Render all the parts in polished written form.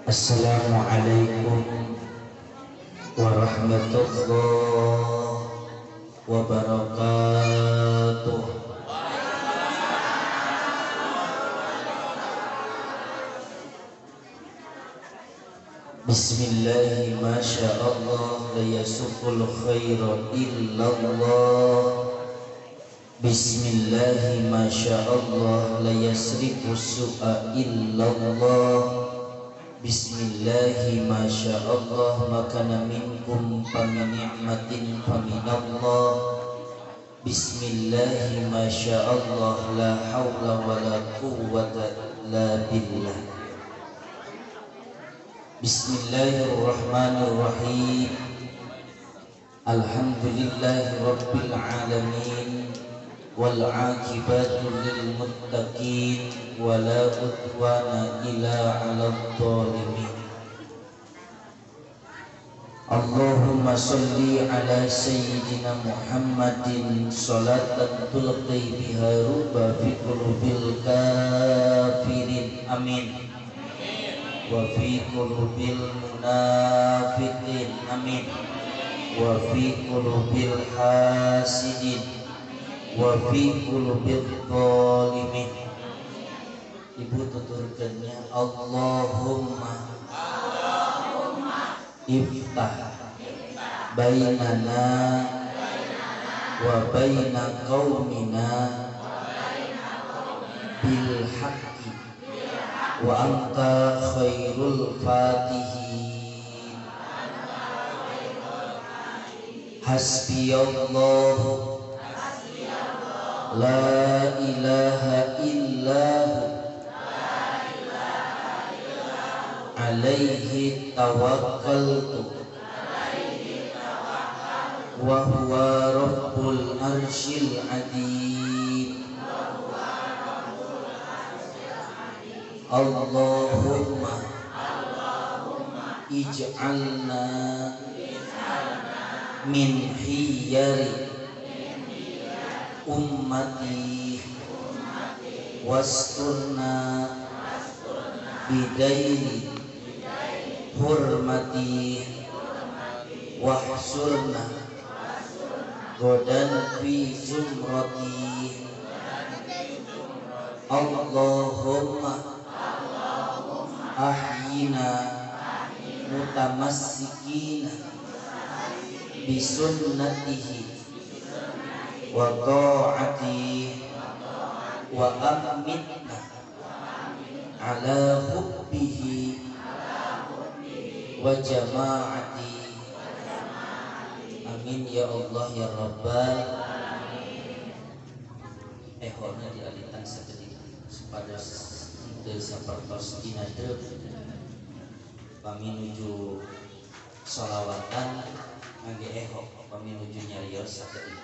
Assalamualaikum warahmatullahi wabarakatuh. Bismillahirrahmanirrahim. Masya Allah la yasukul khaira illallah. Bismillahirrahmanirrahim. Masya Allah la yasrifu su'a illallah. Bismillahirrahmanirrahim. Masya Allah makana minkum famin ni'matin faminallah. Bismillahirrahmanirrahim. Masya Allah la hawla wa la quwwata illa billah. Bismillahirrahmanirrahim. Alhamdulillahi rabbil alamin wal aqibatu lil muttaqin wa la udwana illa 'alal zalimin. Allahumma shalli ala sayyidina Muhammadin salatan tulqi biha ruba fi qulubil kafirin. Amin. Wa fi qulubil munafiqin. Amin. Wa fi qulubil hasidin. Wa fi qulubil zalimin. Ibu tuturkannya Allahumma iftah bainana wa baina qaumina bil haqqi wa anta khairul fatihin. Hasbiyallahu la ilaha illahu alaihi tawakkaltu wa huwa rabbul arsyil azim. Allahumma ij'alna min hiyari ummati wasturna bidairi hurmati wahsurna godan fi zumrati. Allahumma ahyina mutamassikina bisunnatihi wa ta'ati wa amitna ala hubbihi wa jama'ati. Amin ya Allah ya Rabbal. Ehona dialitan sakedik supados teu sapertos dina deuk pami nuju sholawatan ngangge eho, pami nuju nyarios sakedik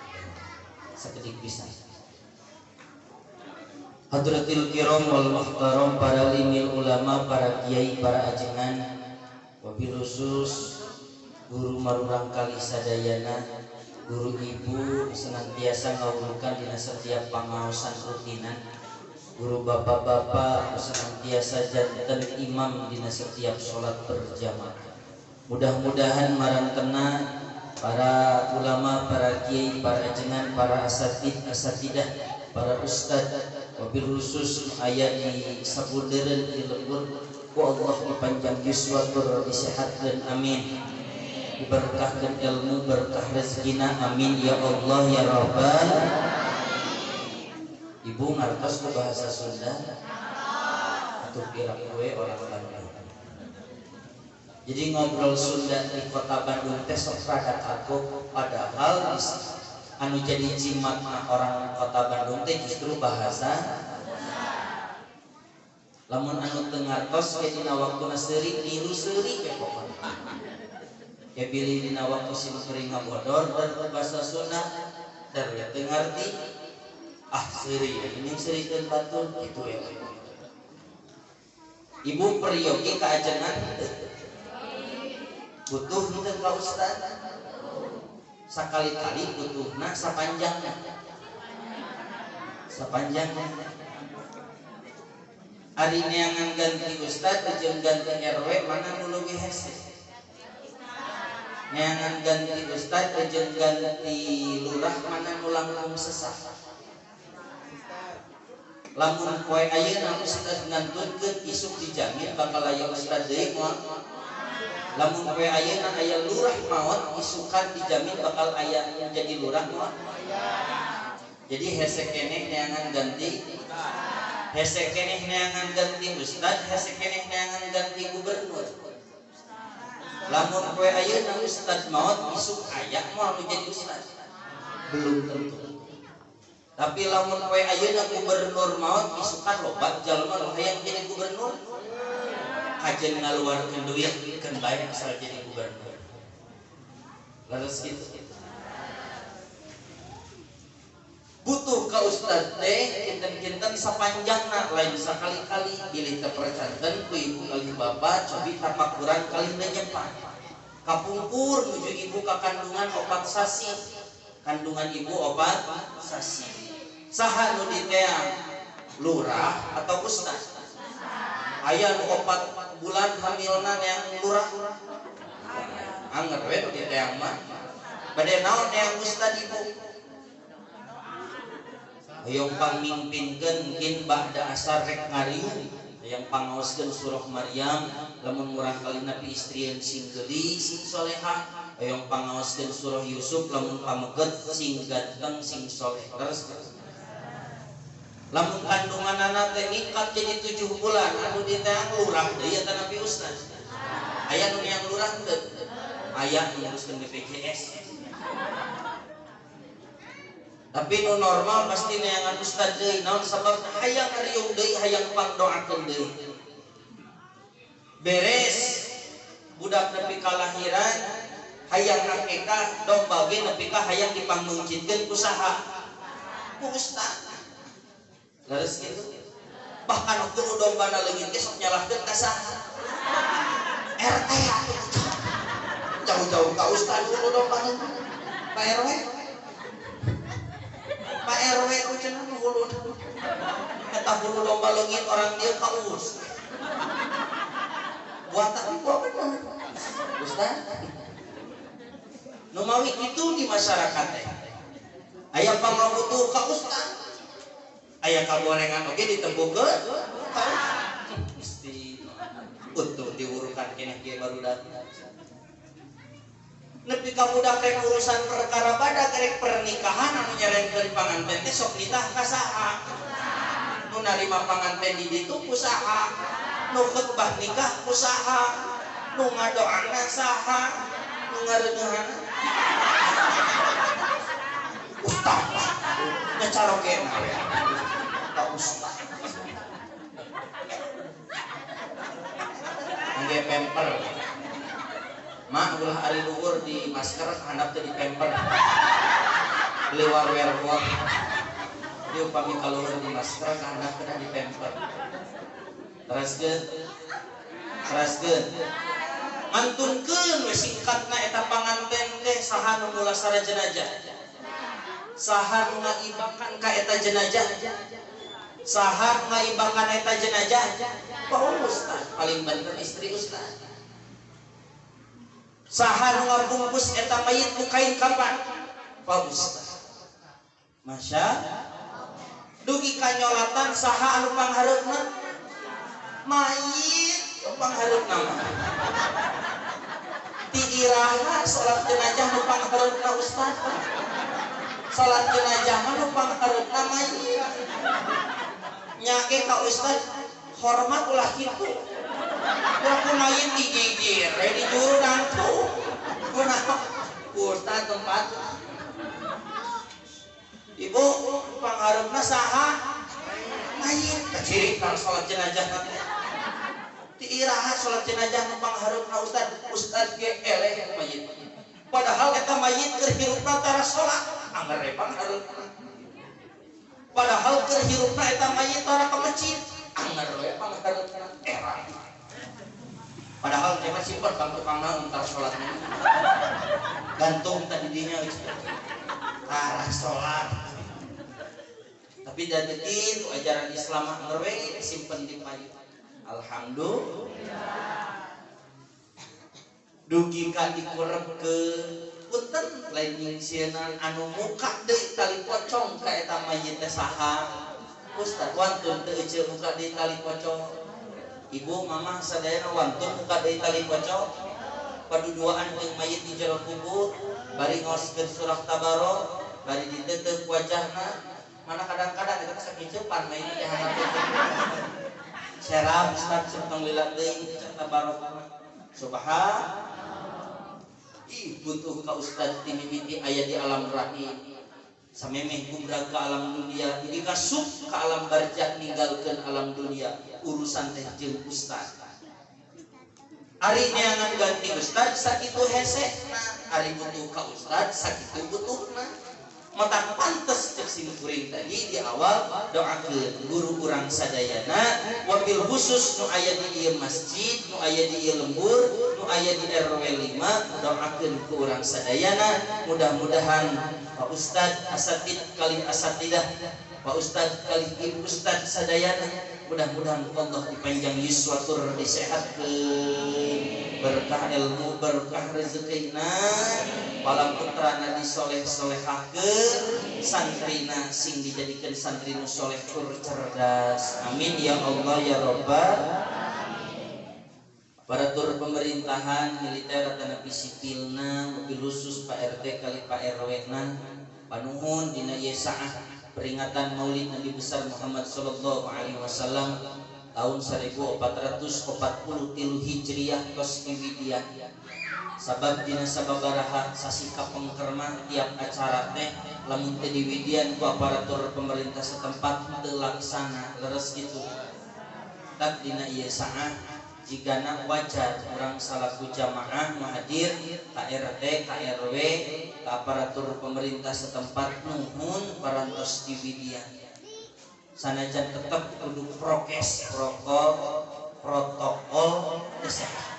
sakedik pisan. Hadratil kiram wal muhtaram, para limil ulama, para kiai, para ajengan, wabil khusus guru marurang kali sadayana, guru ibu senantiasa ngawulukan dina setiap pangaosan rutinan, guru bapak-bapak senantiasa janten imam dina setiap sholat berjamaah. Mudah-mudahan marantena para ulama, para kiai, para ajengan, para asatid, asatidah, para ustad, wabil khusus aya di sabudeureun di lembur ku Allah dipanjang yuswa tur disehatkeun, amin. Diberkahkeun ilmu, berkah rezekina, amin ya Allah ya Rabbal. Ibu ngartos ku bahasa Sunda atau kira kue orang Bandung. Jadi ngobrol Sunda di kota Bandung teh sok rada kagok, padahal anu jadi jimatna orang kota Bandung teh justru bahasa. Lamun anu teu ngartos ge dina waktuna seuri niru seuri we pokona. Ya bilih dina waktu sim kering ngabodor dan bahasa Sunda dan ya teu ngarti, ah seuri ini seurikeun batur kitu ya. Ibu peryogi ka ajengan teu? Butuh henteu ka ustad? Sakali-kali butuhna sapanjangna. Sapanjangna. Ari neangan ganti ustad jeung ganti RW mana nu leuwih hese? Neangan ganti ustad jeung ganti lurah mana nu langkung sesah? Lamun poe ayeuna ustad ngantunkeun isuk dijamin bakal aya ustad deui moal. Lamun poe ayeuna aya lurah maot isukan dijamin bakal aya jadi lurah moal. Jadi hese keneh neangan ganti, hese keneh neangan ganti ustad, hese keneh neangan ganti gubernur. Lamun poe ayeuna ustad maot isuk aya moal nu jadi ustad. Belum tentu. Tapi lamun poe ayeuna gubernur maot isukan loba jalma nu hayang jadi gubernur. Kajen ngaluarkeun duit keun bae asal jadi gubernur. Leres kitu. Butuh ka ustad teh kinten-kinten sapanjangna lain sakali-kali bilih teu percanten ku ibu kalih bapa cobi tapakuran kalih nenyepan. Kapungkur nuju ibu ka kandungan 4 sasi. Kandungan ibu 4 sasi. Saha nu diteang? Lurah atau ustad? Aya nu 4 bulan hamilna neang lurah. Anger we nu diteang mah. Bade naon neang ustad ibu? Hoyong pangmingpinkeun mungkin ba'da asar rek ngariung. Hayang pangaoskeun surah Maryam lamun murang kali nabi istrieun sing geulis sing solehah. Hoyong pangaoskeun surah Yusuf lamun pameget sing ganteng sing soleh. Terus lamun kandunganana teh ningkat jadi 7 bulan anu diteang lurah deui eta nabi ustad. Aya nu neang lurah teu? Aya nu nguruskeun BPJS. Tapi nu normal pasti neangan ustad deui, naon sababna hayang ngariung deui, hayang pangdoakeun deui. Beres budak nepi kalahiran hayang akikah domba ge nepi ka hayang dipangmeungcitkeun ku saha? Ku ustad. Leres kitu. Bahkan hulu dombana leungit ge sok nyalahkeun ka saha? RT. Jauh-jauh ka ustad hulu dombana. Pak RW. Pak RW ku cenah hulu. Eta hulu domba leungit orang dia ka us. Buatan gua bener. Ustad. Nu mawi kitu di masyarakat teh. Aya pangabutuh ka ustad. Aya kagorengan oge ditempukeun ka ustad. Gusti untung diurukan keneh ge barudak. Nepi ka budak rek urusan perkara badak rek pernikahan anu nyerengkeun panganten teh sok nitah ka saha? Nu narima panganten di ditu ku saha? Nu khutbah nikah ku saha? Nu ngadoana saha? Nu ngareuneuhana? Ustaz. Nya carogena we. Ka ustaz. Angge pemper. Mak ulah ari luhur di masker handap teh di pemper. Beli warwer-war. Dia upami kaluhur di masker handap teh di pemper. Teraskeun. Teraskeun. Ngantunkeun we singkatna eta panganten teh saha nu mulasara jenazah. Saha nu ngaibakan ka eta jenazah. Saha nu ngaibakan eta jenazah. Pak ustad, paling bener istri ustad. Saha nu ngabungkus eta mayit ku kain kapan? Pak ustad. Masya dugi kanyolatan saha anu panghareupna? Mayit panghareupna mah. Ti iraha salat jenazah nu panghareupna ustad. Salat jenazah mah nu panghareupna mayit. Nya ge ka ustad hormat ulah kitu. Ku mayit digigir we di juru nangtu. Kunaon? Ustad tempat. Ibu panghareupna saha? Mayit. Kacirikan salat jenazah teh. Ti iraha salat jenazah nu panghareupna ustad, ustad ge eleh mayit. Padahal eta mayit keur hirupna tara salat, anger we panghareupna. Padahal keur hirupna eta mayit tara ka masjid, anger we panghareupna era. Padahal teh mah simpen bang tukang naon tara salatna. Gantung tadi dinya tara salat. Tapi da teu kitu ajaran Islam mah ngerwe simpen di payu. Alhamdulillah. Dugi ka dikurebkeun punten lain nyingsieunan anu muka deui tali pocong ka eta mayit teh saha? Ustaz wantun teu eceu muka deui tali pocong. Ibu mamah sadayana wantun muka deui tali pocong. Paduduaan jeung mayit di jero kubur bari ngaoskeun surah Tabarok bari ditetep wajahna. Mana kadang-kadang eta sakiceupan mayit teh hangat. Serap Ustaz tong lila deui cek Tabarok. Subhan. Ih butuh ka ustaz ti mimiti aya di alam rahim. Samemeh gumrah ka alam dunia, ini kasup ka alam barjah ninggalkeun alam dunia. Urusan teh jeung ustaz. Ari neangan ganti ustaz sakitu hesena, ari butuh ka ustaz sakitu butuhna. Mata pantes cek sim kuring tadi di awal doakeun guru urang sadayana wabil khusus nu aya di ieu masjid, nu aya di ieu lembur, nu aya di RW 5 doakeun ku urang sadayana mudah-mudahan Pak Ustad asatid kali asatidah, Pak Ustad kali Ibu Ustad sadayana mudah-mudahan Allah dipanjang yuswa tur disehatkeun berkah ilmu berkah rezekina palam putrana disoleh-solehahkeun santrina sing dijadikeun santri nu soleh tur cerdas amin ya Allah ya Rabbal aparatur pemerintahan militer atanapi sipilna mobil khusus Pak RT kali Pak RW na panuhun dina ieu saah peringatan Maulid Nabi besar Muhammad sallallahu alaihi wasallam tahun 1443 Hijriah tos diwidian. Sabab dina sababaraha sasi kapengkermah tiap acara teh lamun teu diwidian ku aparatur pemerintah setempat teu laksana leres kitu. Tak dina ieu saah jigana wajar urang salaku jamaah hadir ka RT ka RW ka aparatur pemerintah setempat nuhun parantos diwidian. Sanajan tetep kudu prokes protokol kesehatan.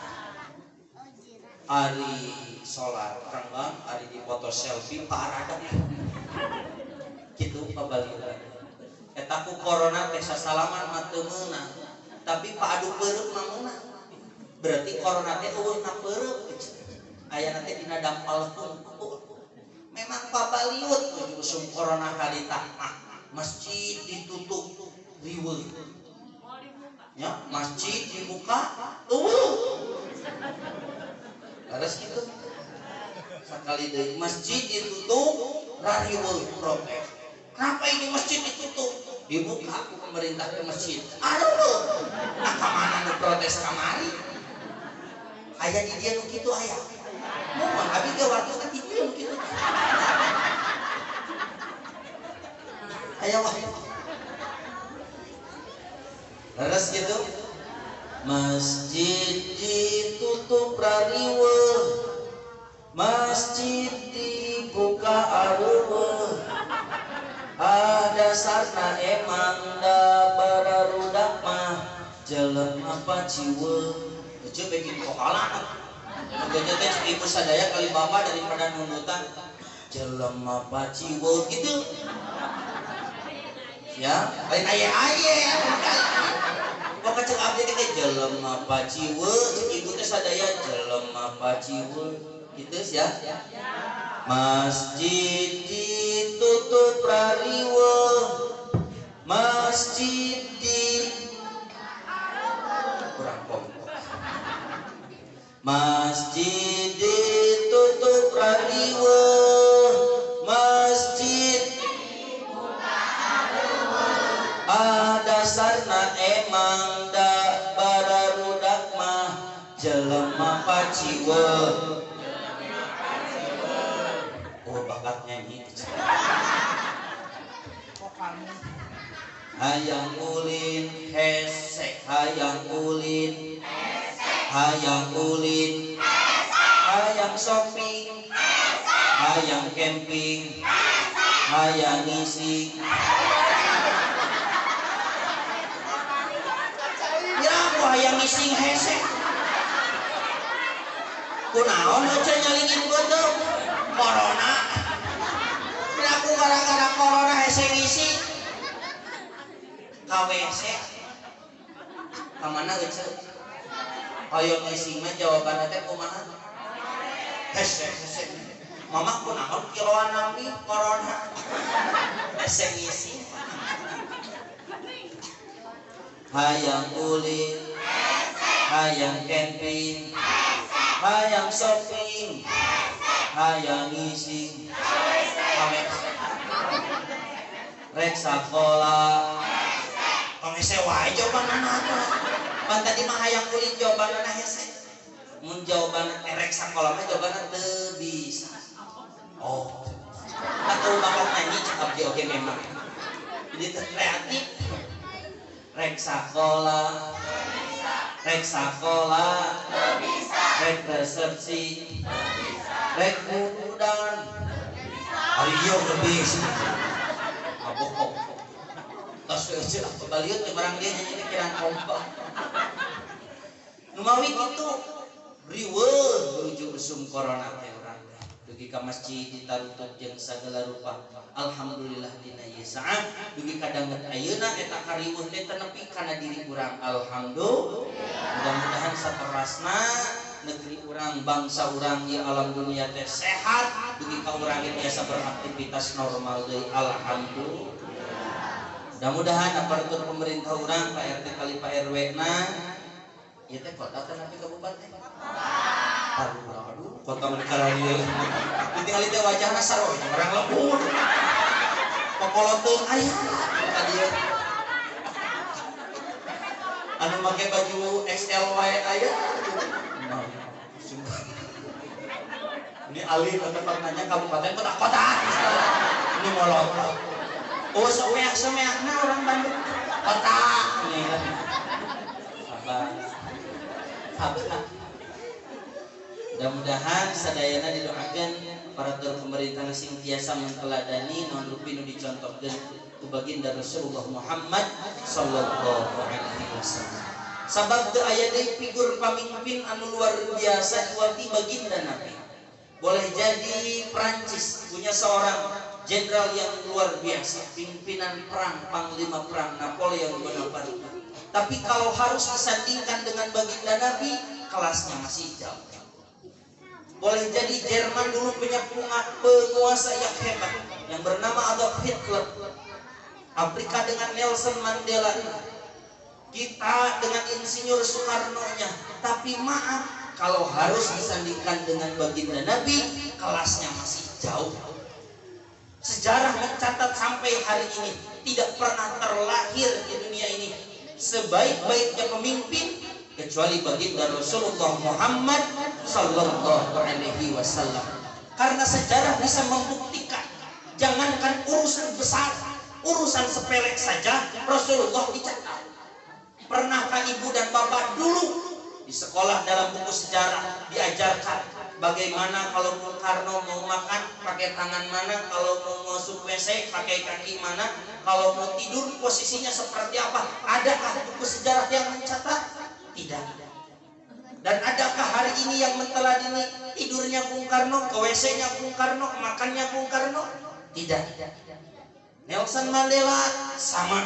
Ari sholat renggang, ari dipoto selfie parada kitu pabalian. Eta ku corona teh sasalaman mah teu meunang, tapi paadu peureum mah meunang. Berarti corona teh eueuh na peureum. Ayana teh dina dampal hungkul. Memang pabaliut usum corona harita mah. Masjid ditutup riweuh. Ya, masjid dibuka eueuh. Leres kitu. Sakali deui masjid ditutup rariweuh protes. Kenapa ini masjid ditutup? Dibuka ku pemerintah ke masjid. Aduh. Nah kamana nu protes kamari? Aya di dieu nu kitu aya. Moal abi ge wartosna di dieu nu kitu. Aya wah. Leres gitu. Masjid ditutup rariweuh, masjid dibuka areuweuh. Ah dasarna emang da bararudak mah jelema paciweuh. Ece bikin kokalan. Gajah teh cek ibu sadaya kali bapak daripada nundutan jelema paciweuh gitu. Ya, lain aye-aye. Pokoknya cek abdi teh jelema paciweuh, cek ibu teh sadaya jelema paciweuh. Gitu ya. Masjid ditutup rariweuh, masjid di kurang kompak. Masjid ditutup rariweuh, masjid ah dasarna emang da bararudak mah jelema paciweuh. Oh bakat nyanyi. Hayang ulin hese, hayang ulin hayang ulin hayang shopping hayang camping hayang ngising. Ya aku hayang ngising hese. Kunaon aja nyalingin beuteung corona. Aku gara-gara corona hese ngising. Ka WC. Ka mana geuceuk? Hoyong ngising mah jawabanna teh kumaha? Hese hese. Mama kunaon kiloan nami corona. Hese ngising. Hayang ulin, hayang camping, hayang shopping, hayang ngising, rek sakola. Tong hese wae jawabanana atuh. Pan tadi mah hayang ulin jawabanana hese. Mun jawaban rek sakola mah jawabanna teu bisa. Oh. Atau bakat nyanyi cek abdi oge memang. Jadi teu kreatif. Rek sakola, rek sakola, rek resepsi, rek udan, ari ieu teu bisa. Mabok. Tos euceuk lah pabaliut teh barang dia nyanyi kirang kompak. Nu mawi kitu riweuh menuju usum corona teh urang teh. Dugi ka masjid ditarutup jeung sagala rupa. Alhamdulillah dina ieu saat dugi ka danget ayeuna eta kariweuh teh tenepi kana diri urang. Alhamdulillah. Mudah-mudahan saterasna negeri urang, bangsa urang di alam dunia teh sehat dugi ka urang biasa beraktivitas normal deui. Alhamdulillah. Mudah-mudahan aparatur pemerintah urang Pak RT kali Pak RW na ieu teh kota teh nepi kabupaten. Aduh, aduh, kota meni dieu. Ditingali teh wajahna saroja orang lembur. Pokoloteung aya ka dieu. Anu make baju XL wae aya. Ini alih tempat nanya kabupaten kota-kota. Ini molot. Oh, semeak-semeakna orang Bandung. Kota. Ini. Sabar. Sabar. Mudah-mudahan sadayana didoakan para pemerintah sing tiasa menteladani non rupi nu dicontohkeun ku baginda Rasulullah Muhammad sallallahu alaihi wasallam. Sabab teu aya deui figur pamimpin anu luar biasa iwati baginda Nabi. Boleh jadi Prancis punya seorang jenderal yang luar biasa, pimpinan perang, panglima perang Napoleon Bonaparte. Tapi kalau harus disandingkan dengan baginda Nabi, kelasnya masih jauh. Boleh jadi Jerman dulu punya penguasa yang hebat yang bernama Adolf Hitler. Afrika dengan Nelson Mandela, kita dengan Insinyur Soekarno-nya. Tapi maaf, kalau harus disandingkan dengan baginda Nabi, kelasnya masih jauh. Sejarah mencatat sampai hari ini tidak pernah terlahir di dunia ini sebaik-baiknya pemimpin kecuali baginda Rasulullah Muhammad sallallahu alaihi wasallam. Karena sejarah bisa membuktikan, jangankan urusan besar, urusan sepele saja Rasulullah dicatat. Pernahkah ibu dan bapak dulu di sekolah dalam buku sejarah diajarkan bagaimana kalau Bung Karno mau makan pakai tangan mana, kalau mau masuk WC pakai kaki mana, kalau mau tidur posisinya seperti apa? Adakah buku sejarah yang mencatat? Tidak. Dan adakah hari ini yang menteladani tidurnya Bung Karno, ke WC-nya Bung Karno, makannya Bung Karno? Tidak. Nelson Mandela sama,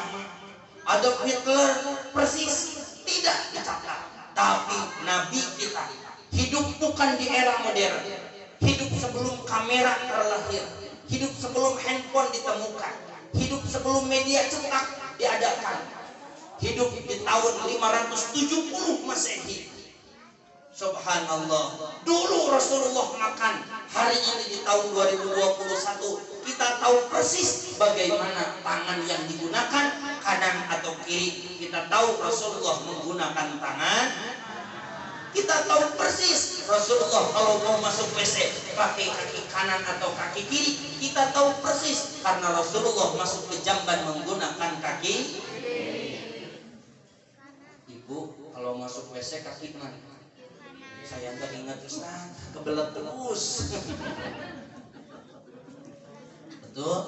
Adolf Hitler persis, tidak dicatat. Tapi Nabi kita hidup bukan di era modern, hidup sebelum kamera terlahir, hidup sebelum handphone ditemukan, hidup sebelum media cetak diadakan, hidup di tahun 570 Masehi. Subhanallah. Dulu Rasulullah makan, hari ini di tahun 2021 kita tahu persis bagaimana tangan yang digunakan, kanan atau kiri. Kita tahu Rasulullah menggunakan tangan. Kita tahu persis Rasulullah kalau mau masuk WC pakai kaki kanan atau kaki kiri. Kita tahu persis karena Rasulullah masuk ke jamban menggunakan kaki. Ibu kalau masuk WC kaki mana? Saya nggak ingat Ustaz, kebelet terus. Betul?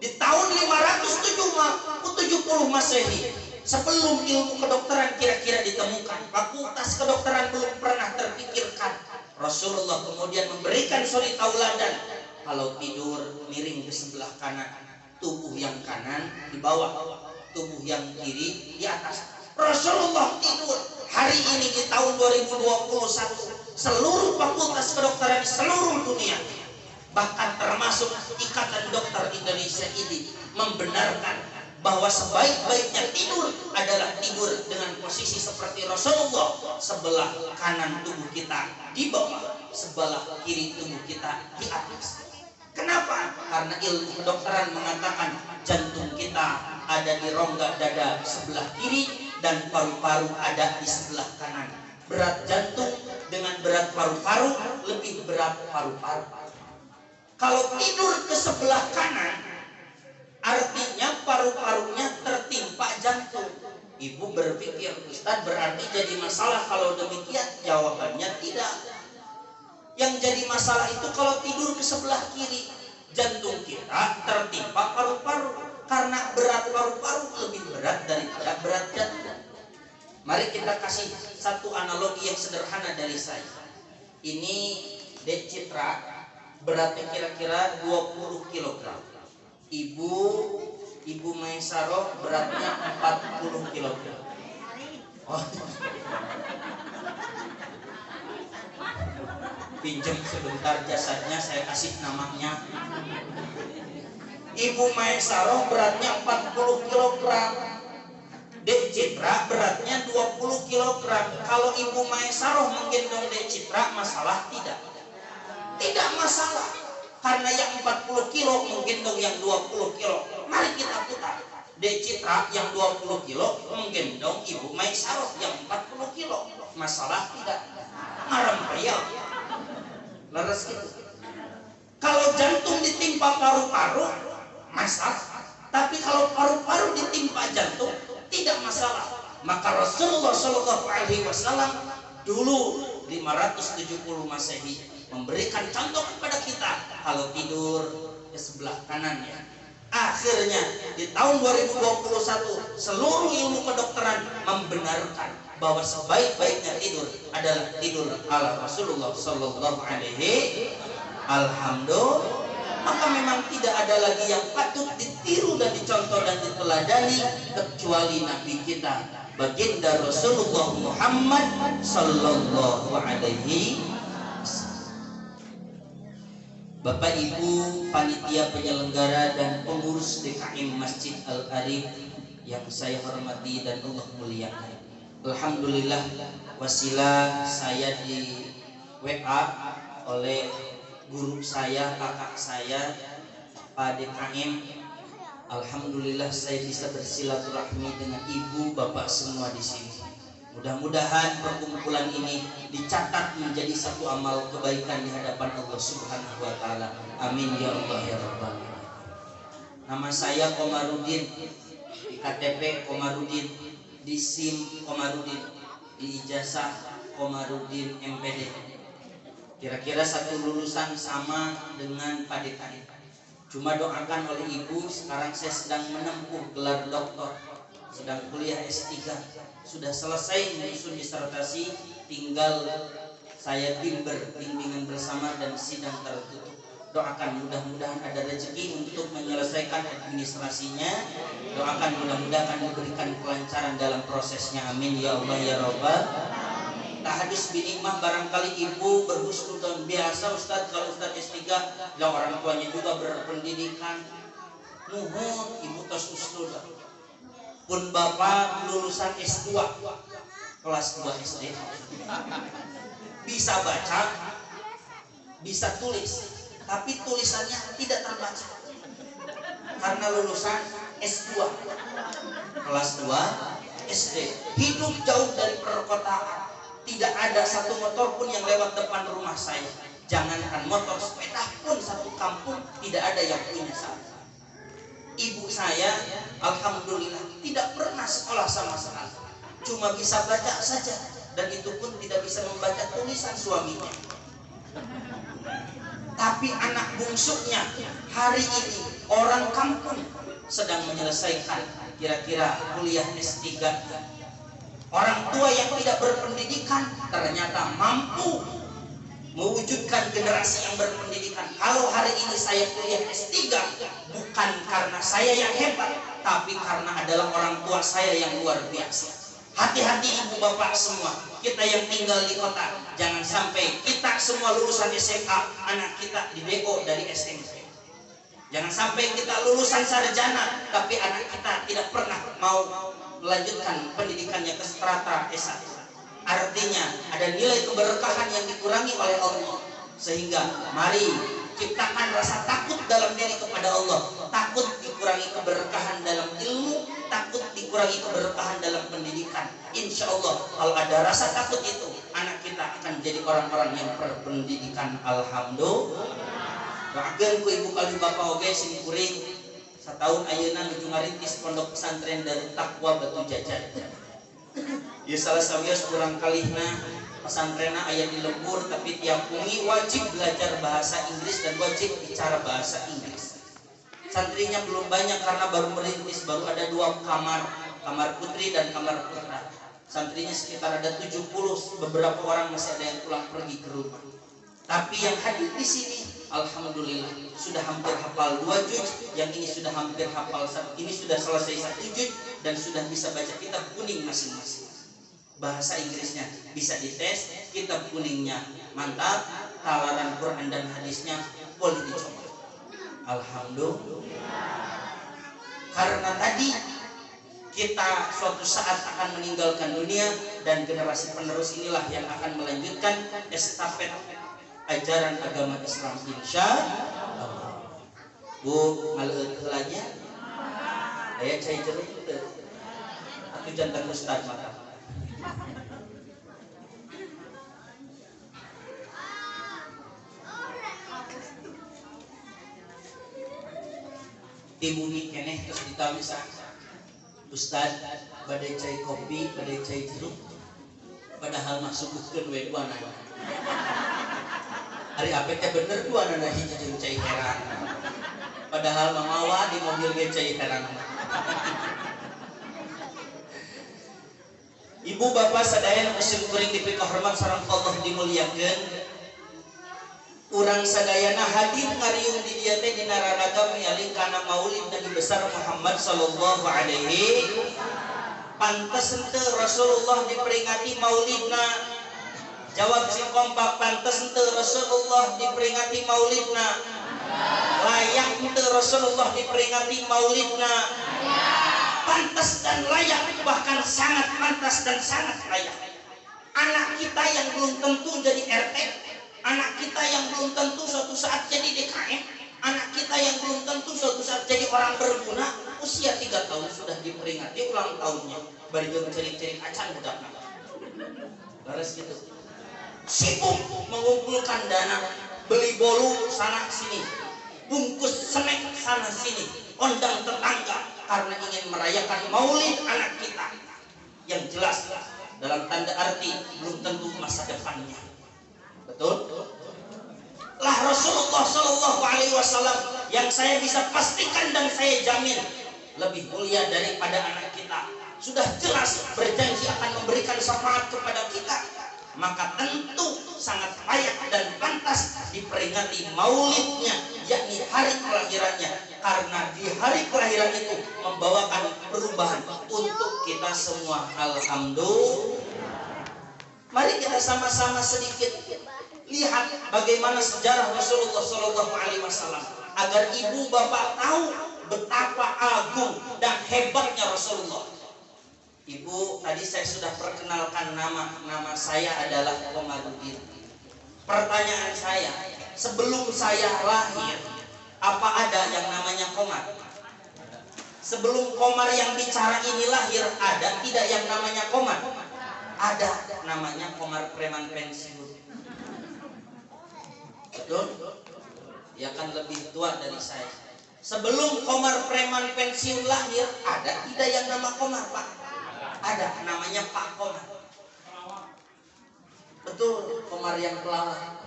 Di tahun 570 Masehi, sebelum ilmu kedokteran kira-kira ditemukan, fakultas kedokteran belum pernah terpikirkan, Rasulullah kemudian memberikan suri tauladan. Kalau tidur miring ke sebelah kanan, Tubuh yang kanan di bawah, tubuh yang kiri di atas. Rasulullah tidur. Hari ini di tahun 2021, seluruh fakultas kedokteran di seluruh dunia, bahkan termasuk Ikatan Dokter Indonesia ini, membenarkan bahwa sebaik-baiknya tidur adalah tidur dengan posisi seperti Rasulullah, sebelah kanan tubuh kita di bawah, sebelah kiri tubuh kita di atas. Kenapa? Karena ilmu kedokteran mengatakan jantung kita ada di rongga dada sebelah kiri dan paru-paru ada di sebelah kanan. Berat jantung dengan berat paru-paru lebih berat paru-paru. Kalau tidur ke sebelah kanan, artinya paru-parunya tertimpa jantung. Ibu berpikir, Ustadz berarti jadi masalah kalau demikian? Jawabannya tidak. Yang jadi masalah itu kalau tidur ke sebelah kiri, jantung kita tertimpa paru-paru. Karena berat paru-paru lebih berat daripada berat jantung. Mari kita kasih satu analogi yang sederhana dari saya. Ini Dek Citra beratnya kira-kira 20 kg. Ibu Maisaroh beratnya 40 kg. Oh. Pinjam sebentar jasadnya, saya kasih namanya. Ibu Maisaroh beratnya 40 kg. Dek Citra beratnya 20 kg. Kalau Ibu Maisaroh menggendong Dek Citra, masalah tidak? Tidak masalah. Karena yang 40 kilo menggendong yang 20 kilo. Mari kita putar. Dek Citra yang 20 kilo menggendong Ibu Maisaroh yang 40 kilo. Masalah tidak? Ngarempeyel. Leres gitu. Kalau jantung ditimpa paru-paru, masalah. Tapi kalau paru-paru ditimpa jantung, tidak masalah. Maka Rasulullah Shallallahu Alaihi Wasallam dulu 570 Masehi memberikan contoh kepada kita kalau tidur ke sebelah kanan ya. Akhirnya di tahun 2021 seluruh ilmu kedokteran membenarkan bahwa sebaik-baiknya tidur adalah tidur ala Rasulullah Shallallahu Alaihi. Alhamdulillah. Maka memang tidak ada lagi yang patut ditiru dan dicontoh dan diteladani kecuali Nabi kita, baginda Rasulullah Muhammad Sallallahu Alaihi. Bapak Ibu panitia penyelenggara dan pengurus DKM Masjid Al-Arif yang saya hormati dan Allah muliakan. Alhamdulillah, wasilah saya di WA oleh guru saya, kakak saya, Pak DKM. Alhamdulillah saya bisa bersilaturahmi dengan ibu, bapak semua di sini. Mudah-mudahan perkumpulan ini dicatat menjadi satu amal kebaikan di hadapan Allah Subhanahu wa taala. Amin ya Allah ya Rabbal alamin. Nama saya Komarudin, di KTP Komarudin, di SIM Komarudin, di ijazah Komarudin MPD. Kira-kira satu lulusan sama dengan Pak DKM. Cuma doakan oleh ibu, sekarang saya sedang menempuh gelar doktor, sedang kuliah S3, sudah selesai menyusun disertasi, tinggal saya bimber, bimbingan bersama dan sidang tertutup. Doakan mudah-mudahan ada rezeki untuk menyelesaikan administrasinya. Doakan mudah-mudahan diberikan kelancaran dalam prosesnya. Amin ya Allah ya Rabbal. Tahadus binikmah, barangkali ibu berhusnudon biasa Ustadz, kalau Ustadz S3 lah orang tuanya juga berpendidikan. Nuhun ibu tos husnudon. Pun bapak lulusan S2 kelas 2 SD, bisa baca, bisa tulis, tapi tulisannya tidak terbaca karena lulusan S2 kelas 2 SD. Hidup jauh dari perkotaan, tidak ada satu motor pun yang lewat depan rumah saya. Jangankan motor, sepeda pun satu kampung tidak ada yang punya satu. Ibu saya alhamdulillah tidak pernah sekolah sama sekali, cuma bisa baca saja, dan itu pun tidak bisa membaca tulisan suaminya. Tapi anak bungsunya hari ini orang kampung sedang menyelesaikan kira-kira kuliah S3. Orang tua yang tidak berpendidikan ternyata mampu Mewujudkan generasi yang berpendidikan. Kalau hari ini saya kuliah S3, bukan karena saya yang hebat, tapi karena adalah orang tua saya yang luar biasa. Hati-hati ibu bapak semua, kita yang tinggal di kota, jangan sampai kita semua lulusan SMA, anak kita di DO dari SMP. Jangan sampai kita lulusan sarjana, tapi anak kita tidak pernah mau melanjutkan pendidikannya ke strata S1. Artinya ada nilai keberkahan yang dikurangi oleh Allah. Sehingga mari ciptakan rasa takut dalam diri kepada Allah. Takut dikurangi keberkahan dalam ilmu, takut dikurangi keberkahan dalam pendidikan. Insya Allah kalau ada rasa takut itu, anak kita akan jadi orang-orang yang berpendidikan. Alhamdulillah. Doakeun ku ibu kali bapak oge sing kuring satahun ayeuna nuju ngarintis pondok pesantren Darut Taqwa Batu Jajar. Ya salah sawios kurang kalihna pesantrenna aya di lembur, tapi tiap wengi wajib belajar bahasa Inggris dan wajib bicara bahasa Inggris. Santrinya belum banyak karena baru merintis, baru ada 2 kamar, kamar putri dan kamar putra. Santrinya sekitar ada 70, beberapa orang masih ada yang pulang pergi ke rumah. Tapi yang hadir di sini alhamdulillah sudah hampir hafal 2 juz, yang ini sudah hampir hafal 1, ini sudah selesai 1 juz dan sudah bisa baca kitab kuning masing-masing. Bahasa Inggrisnya bisa dites, kitab kuningnya mantap, talaran Quran dan hadisnya boleh dicoba. Alhamdulillah. Karena tadi kita suatu saat akan meninggalkan dunia dan generasi penerus inilah yang akan melanjutkan estafet ajaran agama Islam insya Allah. Bu, ngaleueut heula nya. Aya cai jeruk teu? Atuh jantan ustad mata. Di bumi keneh terus ditawis ustad badai cai kopi, badai cai jeruk, padahal mah suguhkeun we duanana. Hari apa teh bener duanana hiji jeung cai herang. Padahal mah mawa di mobil ge cai herang. Ibu bapak sadaya nu sim kuring dipikahormat sareng Allah dimuliakeun. Urang sadayana hadir ngariung di dieu teh dina raraga mialing kana maulid Nabi besar Muhammad sallallahu alaihi. Pantes henteu Rasulullah diperingati maulidna? Jawab sing kompak, pantes henteu Rasulullah diperingati maulidna? Layak henteu Rasulullah diperingati maulidna? Pantes dan layak, bahkan sangat pantas dan sangat layak. Anak kita yang belum tentu jadi RT, anak kita yang belum tentu suatu saat jadi DKM, anak kita yang belum tentu suatu saat jadi orang berguna, usia 3 tahun sudah diperingati ulang tahunnya. Bari jeung cerik-cerik acan budakna. Leres gitu. Sibuk mengumpulkan dana, beli bolu sana sini, bungkus snack sana sini, undang tetangga karena ingin merayakan maulid anak kita. Yang jelas dalam tanda arti belum tentu masa depannya. Betul? Lah Rasulullah Shallallahu Alaihi Wasallam yang saya bisa pastikan dan saya jamin lebih mulia daripada anak kita. Sudah jelas berjanji akan memberikan syafaat kepada kita. Maka tentu sangat layak dan pantas diperingati maulidnya, yakni hari kelahirannya. Karena di hari kelahiran itu membawakan perubahan untuk kita semua. Alhamdulillah. Mari kita sama-sama sedikit lihat bagaimana sejarah Rasulullah Shallallahu Alaihi Wasallam agar ibu bapak tahu betapa agung dan hebatnya Rasulullah. Ibu, tadi saya sudah perkenalkan nama saya adalah Komarudin. Pertanyaan saya, sebelum saya lahir, apa ada yang namanya Komar? Sebelum Komar yang bicara ini lahir, ada tidak yang namanya Komar? Ada, namanya Komar preman pensiun. Betul? Dia kan lebih tua dari saya. Sebelum Komar preman pensiun lahir, ada tidak yang nama Komar, Pak? Ada, namanya Pak Komar. Betul, Komar yang pelawak.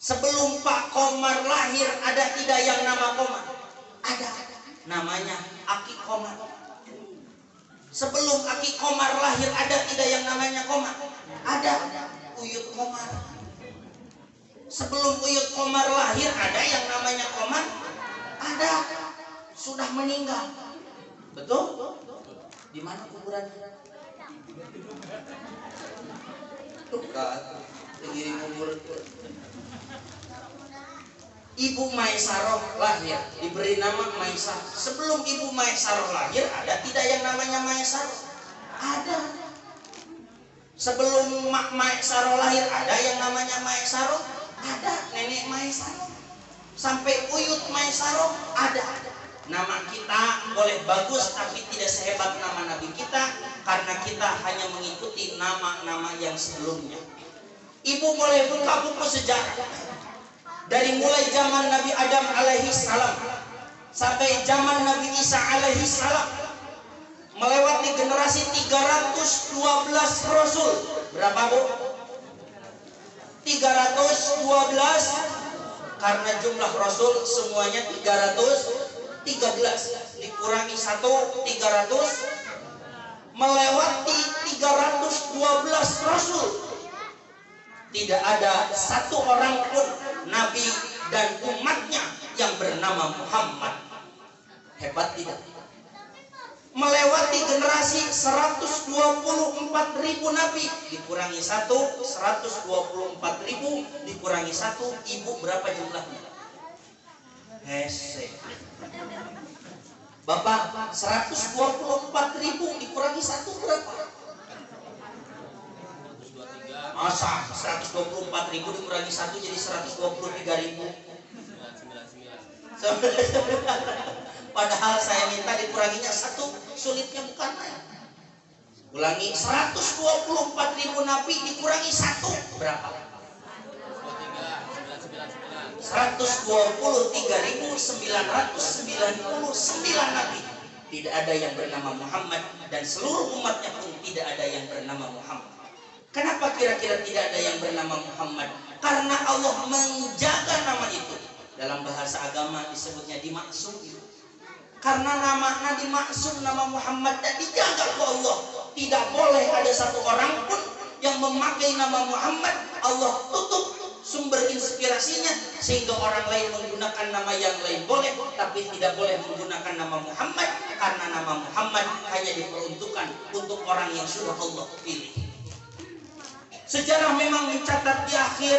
Sebelum Pak Komar lahir, ada tidak yang nama Komar? Ada, namanya Aki Komar. Sebelum Aki Komar lahir, ada tidak yang namanya Komar? Ada, Uyut Komar. Sebelum Uyut Komar lahir ada yang namanya Komar? Ada. Sudah meninggal. Betul? Di mana kuburannya? Tuh kan, ngiring kubur. Ibu Maisaroh lahir, diberi nama Maisarah. Sebelum Ibu Maisaroh lahir, ada tidak yang namanya Maisaroh? Ada. Sebelum Mak Maisaroh lahir, ada yang namanya Maisaroh? Ada. Nenek Maisaroh. Sampai Uyut Maisaroh ada. Nama kita boleh bagus tapi tidak sehebat nama Nabi kita, karena kita hanya mengikuti nama-nama yang sebelumnya. Ibu boleh buka buku sejarah. Dari mulai zaman Nabi Adam alaihi salam sampai zaman Nabi Isa alaihi salam, melewati generasi 312 rasul. Berapa, Bu? 312, karena jumlah rasul semuanya 313 dikurangi 1, 300, melewati 312 rasul. Tidak ada satu orang pun nabi dan umatnya yang bernama Muhammad. Hebat tidak? Melewati generasi 124.000 nabi, dikurangi 1, 124.000 dikurangi 1, ibu berapa jumlahnya? Hese. Bapak, 124.000 dikurangi 1 berapa? Masa 124.000 dikurangi 1 jadi 123.000. Padahal saya minta dikuranginya 1, sulitnya bukan main. Ulangi, 124.000 nabi dikurangi 1 berapa? 123.999 nabi. Tidak ada yang bernama Muhammad, dan seluruh umatnya pun tidak ada yang bernama Muhammad. Kenapa kira-kira tidak ada yang bernama Muhammad? Karena Allah menjaga nama itu. Dalam bahasa agama disebutnya dimaksum. Karena nama Nabi Maksum, nama Muhammad, dan dijaga oleh Allah. Tidak boleh ada satu orang pun yang memakai nama Muhammad. Allah tutup sumber inspirasinya sehingga orang lain menggunakan nama yang lain boleh, tapi tidak boleh menggunakan nama Muhammad, karena nama Muhammad hanya diperuntukkan untuk orang yang sudah Allah pilih. Sejarah memang mencatat di akhir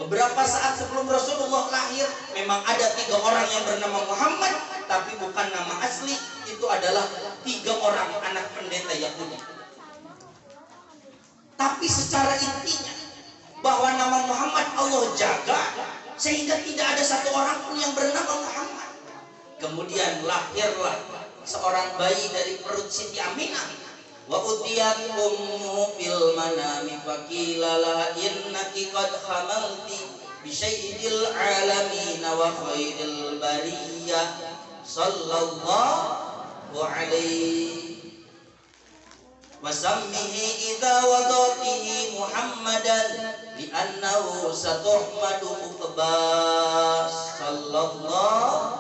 beberapa saat sebelum Rasulullah lahir memang ada 3 orang yang bernama Muhammad, tapi bukan nama asli. Itu adalah 3 orang anak pendeta Yahudi. Tapi secara intinya bahwa nama Muhammad Allah jaga sehingga tidak ada satu orang pun yang bernama Muhammad. Kemudian lahirlah seorang bayi dari perut Siti Aminah. Wa utiyat ummuhu fil manami faqila laha innaki qad hamalti bi sayyidil alamin wa khairil bariyah sallallahu alaihi wa sammihi idza wadatihi Muhammadan li'annahu satuhmadu uqba sallallahu.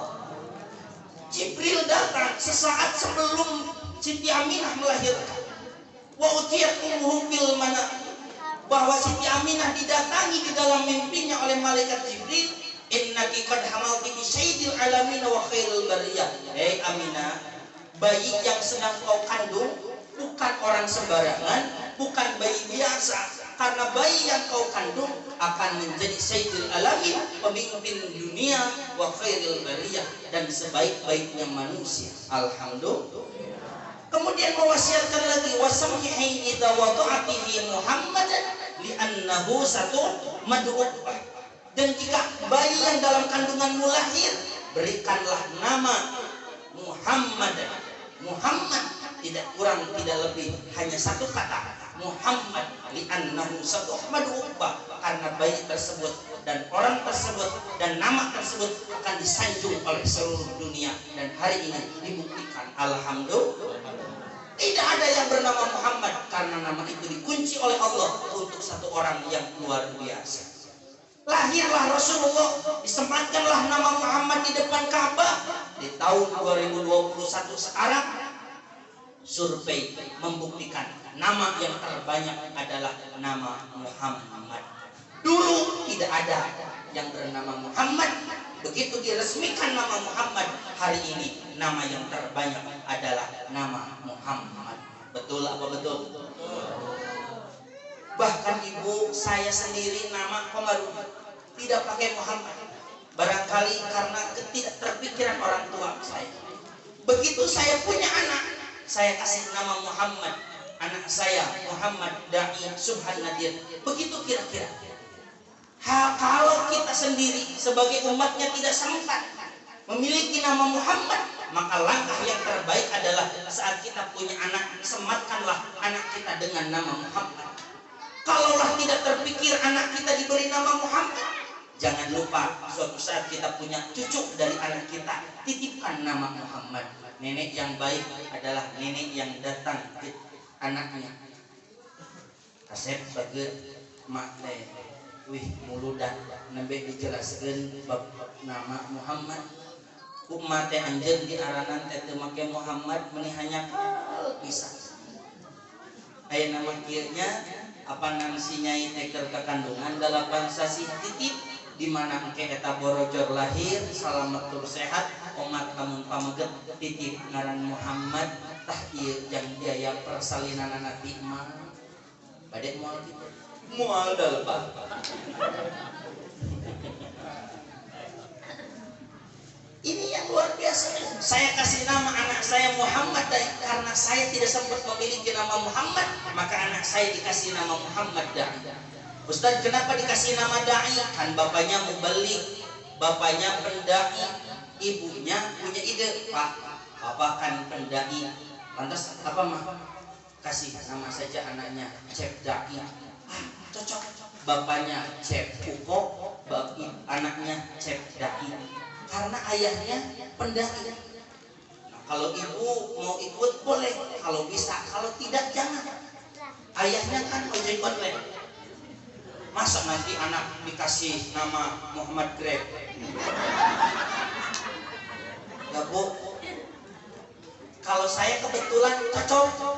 Jibril datang sesaat sebelum Siti Aminah melahirkan. Wa utiyat ummuhu fil manam, bahwa Siti Aminah didatangi di dalam mimpinya oleh malaikat Jibril. Innaki qad hamalti bi sayyidil alamin wa khairil bariyah. Hei Aminah, bayi yang sedang kau kandung bukan orang sembarangan, bukan bayi biasa, karena bayi yang kau kandung akan menjadi sayyidil alamin, pemimpin dunia, wa khairil bariyah, dan sebaik-baiknya manusia. Alhamdulillah. Kemudian mewasiatkan lagi, wasammihi idza wada'atihi Muhammadan li'annahu satu mad'u. Dan jika bayi yang dalam kandunganmu lahir, berikanlah nama Muhammad. Muhammad tidak kurang tidak lebih, hanya satu kata, Muhammad, li'annahu satu mad'u, karena bayi tersebut dan orang tersebut dan nama tersebut akan disanjung oleh seluruh dunia. Dan hari ini dibuktikan, alhamdulillah, tidak ada yang bernama Muhammad karena nama itu dikunci oleh Allah untuk satu orang yang luar biasa. Lahirlah Rasulullah, disematkanlah nama Muhammad di depan Ka'bah. Di tahun 2021 sekarang, survei membuktikan nama yang terbanyak adalah nama Muhammad. Dulu tidak ada yang bernama Muhammad. Begitu diresmikan nama Muhammad, hari ini nama yang terbanyak adalah nama Muhammad. Betul apa betul? Betul. Bahkan ibu saya sendiri nama Komarudin, tidak pakai Muhammad. Barangkali karena tidak terpikiran orang tua saya. Begitu saya punya anak, saya kasih nama Muhammad. Anak saya Muhammad Da'i Subhan Nadir. Begitu kira-kira. Kalau kita sendiri sebagai umatnya tidak sempat memiliki nama Muhammad, maka langkah yang terbaik adalah saat kita punya anak, sematkanlah anak kita dengan nama Muhammad. Kalaulah tidak terpikir anak kita diberi nama Muhammad, jangan lupa suatu saat kita punya cucu dari anak kita, titipkan nama Muhammad. Nenek yang baik adalah nenek yang datang ke anaknya. Kasep bager mak teh, wih muludan nembe dijelaskeun bab nama Muhammad. Ku mak teh anjeun diaranan teh teu make Muhammad meni hanyakal pisan. Aya nama kieu nya apa nang si nyai teh keur kakandungan 8 sasih titip di mana engke eta borojor lahir salamet tur sehat omat lamun pameget titip ngaran Muhammad tah ieu jang biaya persalinanana ti mah bade moal kitu moal dalbah. Ini yang luar biasa. Saya kasih nama anak saya Muhammad karena saya tidak sempat memiliki nama Muhammad, maka anak saya dikasih nama Muhammad Da'i. Ustaz, kenapa dikasih nama Da'i? Kan bapaknya mubaligh, bapaknya pendai, ibunya punya ide, Pak, bapak kan pendai. Lantas apa mah? Kasih nama saja anaknya Cep Da'i. Ah, cocok. Bapaknya Cep Uko, anaknya Cep Da'i. Karena ayahnya pendai. Nah, kalau ibu mau ikut boleh, kalau bisa, kalau tidak jangan. Ayahnya kan ojek online. Masa nanti anak dikasih nama Muhammad Grab? Ya bu, kalau saya kebetulan cocok.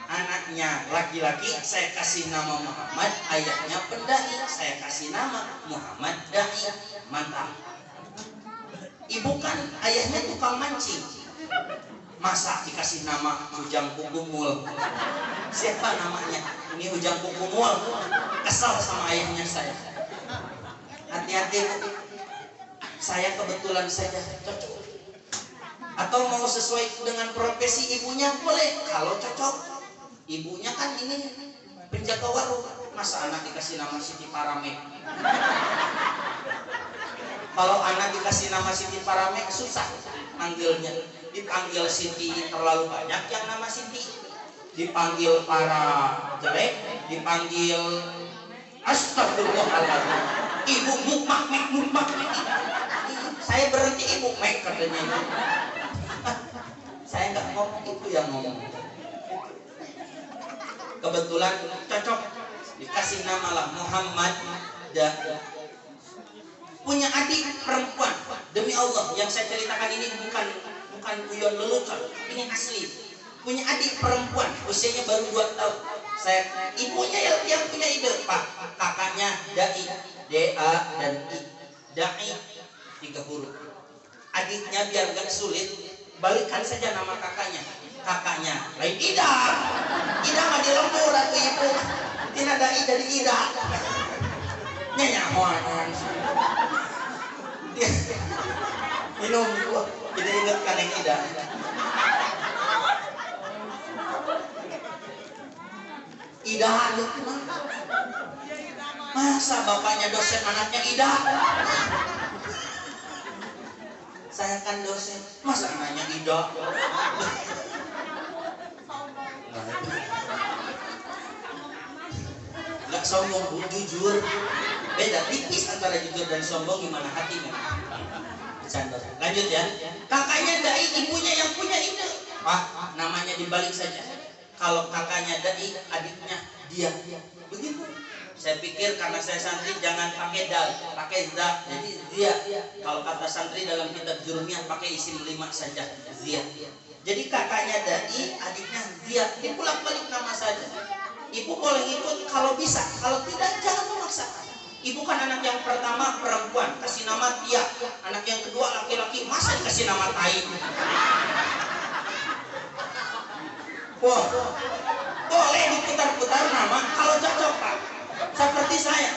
Anaknya laki-laki saya kasih nama Muhammad, ayahnya pendai, saya kasih nama Muhammad Da'i. Mantap. Ibu kan ayahnya tukang mancing, masa dikasih nama Ujang Kukumul? Siapa namanya? Ini Ujang Kukumul. Kesal sama ayahnya saya. Hati-hati bu, saya kebetulan saja cocok. Atau mau sesuai dengan profesi ibunya boleh, kalau cocok. Ibunya kan ini penjaga warung, masa anak dikasih nama Siti Paramek? Kalau anak dikasih nama Siti Paramek susah manggilnya. Dipanggil Siti terlalu banyak yang nama Siti. Dipanggil para jelek, dipanggil astagfirullahaladzim. Ibu mukmak mek mukmak. Saya berhenti ibu mek katanya ibu. Saya nggak ngomong, itu yang ngomong. Kebetulan cocok dikasih nama lah Muhammad Da'i. Punya adik perempuan. Demi Allah, yang saya ceritakan ini bukan guyon lelucon, ini asli. Punya adik perempuan, usianya baru 2 tahun. Saya ibunya yang punya ide, Pak, kakaknya Da'i, D A dan I. Da'i 3 huruf. Adiknya biar gak sulit, balikan saja nama kakaknya. Kakaknya lain Ida. Ida mah di lembur atuh ibu. Tina Da'i jadi Ida. Nyanyahoan. Minum gua jadi inget kan yang Ida. Ida itu mah. Masa bapaknya dosen anaknya Ida? Saya kan dosen, masa anaknya Ida? Nggak sombong bu, jujur. Beda tipis antara jujur dan sombong, gimana hatinya. Bercanda. Lanjut ya. Kakaknya Da'i, ibunya yang punya ide. Pak, namanya dibalik saja. Kalau kakaknya Da'i, adiknya dia. Begitu. Saya pikir karena saya santri jangan pakai dal, pakai za. Jadi dia. Kalau kata santri dalam kitab Jurumiyah pakai isim 5 saja, zia. Jadi kakaknya Da'i, adiknya dia. Dipulak-balik nama saja. Ibu boleh ikut kalau bisa, kalau tidak jangan memaksakan. Ibu kan anak yang pertama perempuan, kasih nama Tia. Anak yang kedua laki-laki, masa dikasih nama Tai? Wah, boleh diputar-putar nama kalau cocok, Pak. Seperti saya,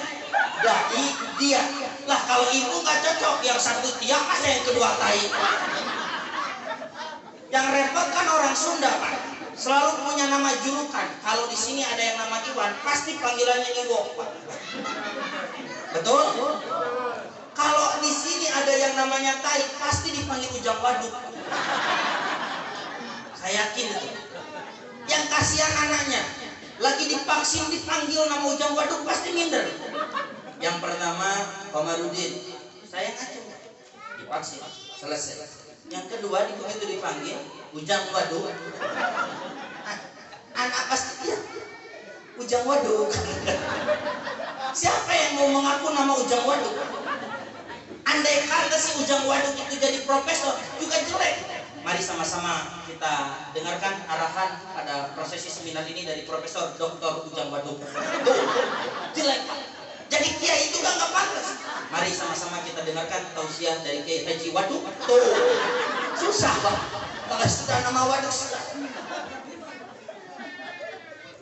Dai, dia. Lah kalau ibu nggak cocok, yang satu Tia, masa yang kedua Tai? Yang repot kan orang Sunda, Pak. Selalu punya nama julukan. Kalau di sini ada yang nama Iwan, pasti panggilannya Iwo, Pak. Betul? Kalau di sini ada yang namanya Tai, pasti dipanggil Ujang Waduk. Saya yakin itu. Yang kasihan anaknya, lagi divaksin dipanggil nama Ujang Waduk pasti minder. Yang pertama Komarudin, saya ngaco, divaksin, selesai. Yang kedua begitu dipanggil Ujang Waduk, anak pasti dia Ujang Waduk. Siapa yang mau mengaku nama Ujang Waduk? Andai kata si Ujang Waduk itu jadi profesor juga jelek. Mari sama-sama kita dengarkan arahan pada prosesi seminar ini dari Profesor Dr. Ujang Waduk. Tuh, jelek, Pak. Jadi kiai itu nggak pantas. Mari sama-sama kita dengarkan tausiah dari Kiai Haji Waduk. Tuh, susah, Pak. Kalau sudah nama Waduk sudah.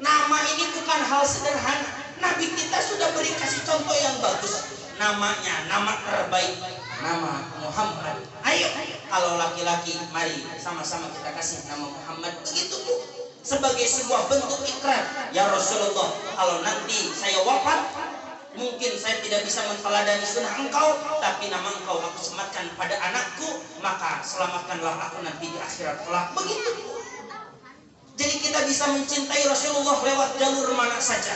Nama ini bukan hal sederhana. Nabi kita sudah beri kasih contoh yang bagus. Namanya, nama terbaik, nama Muhammad. Ayo, kalau laki-laki, mari sama-sama kita kasih nama Muhammad. Begitu, Bu. Sebagai sebuah bentuk ikrar. Ya Rasulullah, kalau nanti saya wafat, mungkin saya tidak bisa menteladani sunnah engkau, tapi nama engkau aku sematkan pada anakku, maka selamatkanlah aku nanti di akhirat kelak. Begitu, Bu. Jadi kita bisa mencintai Rasulullah lewat jalur mana saja.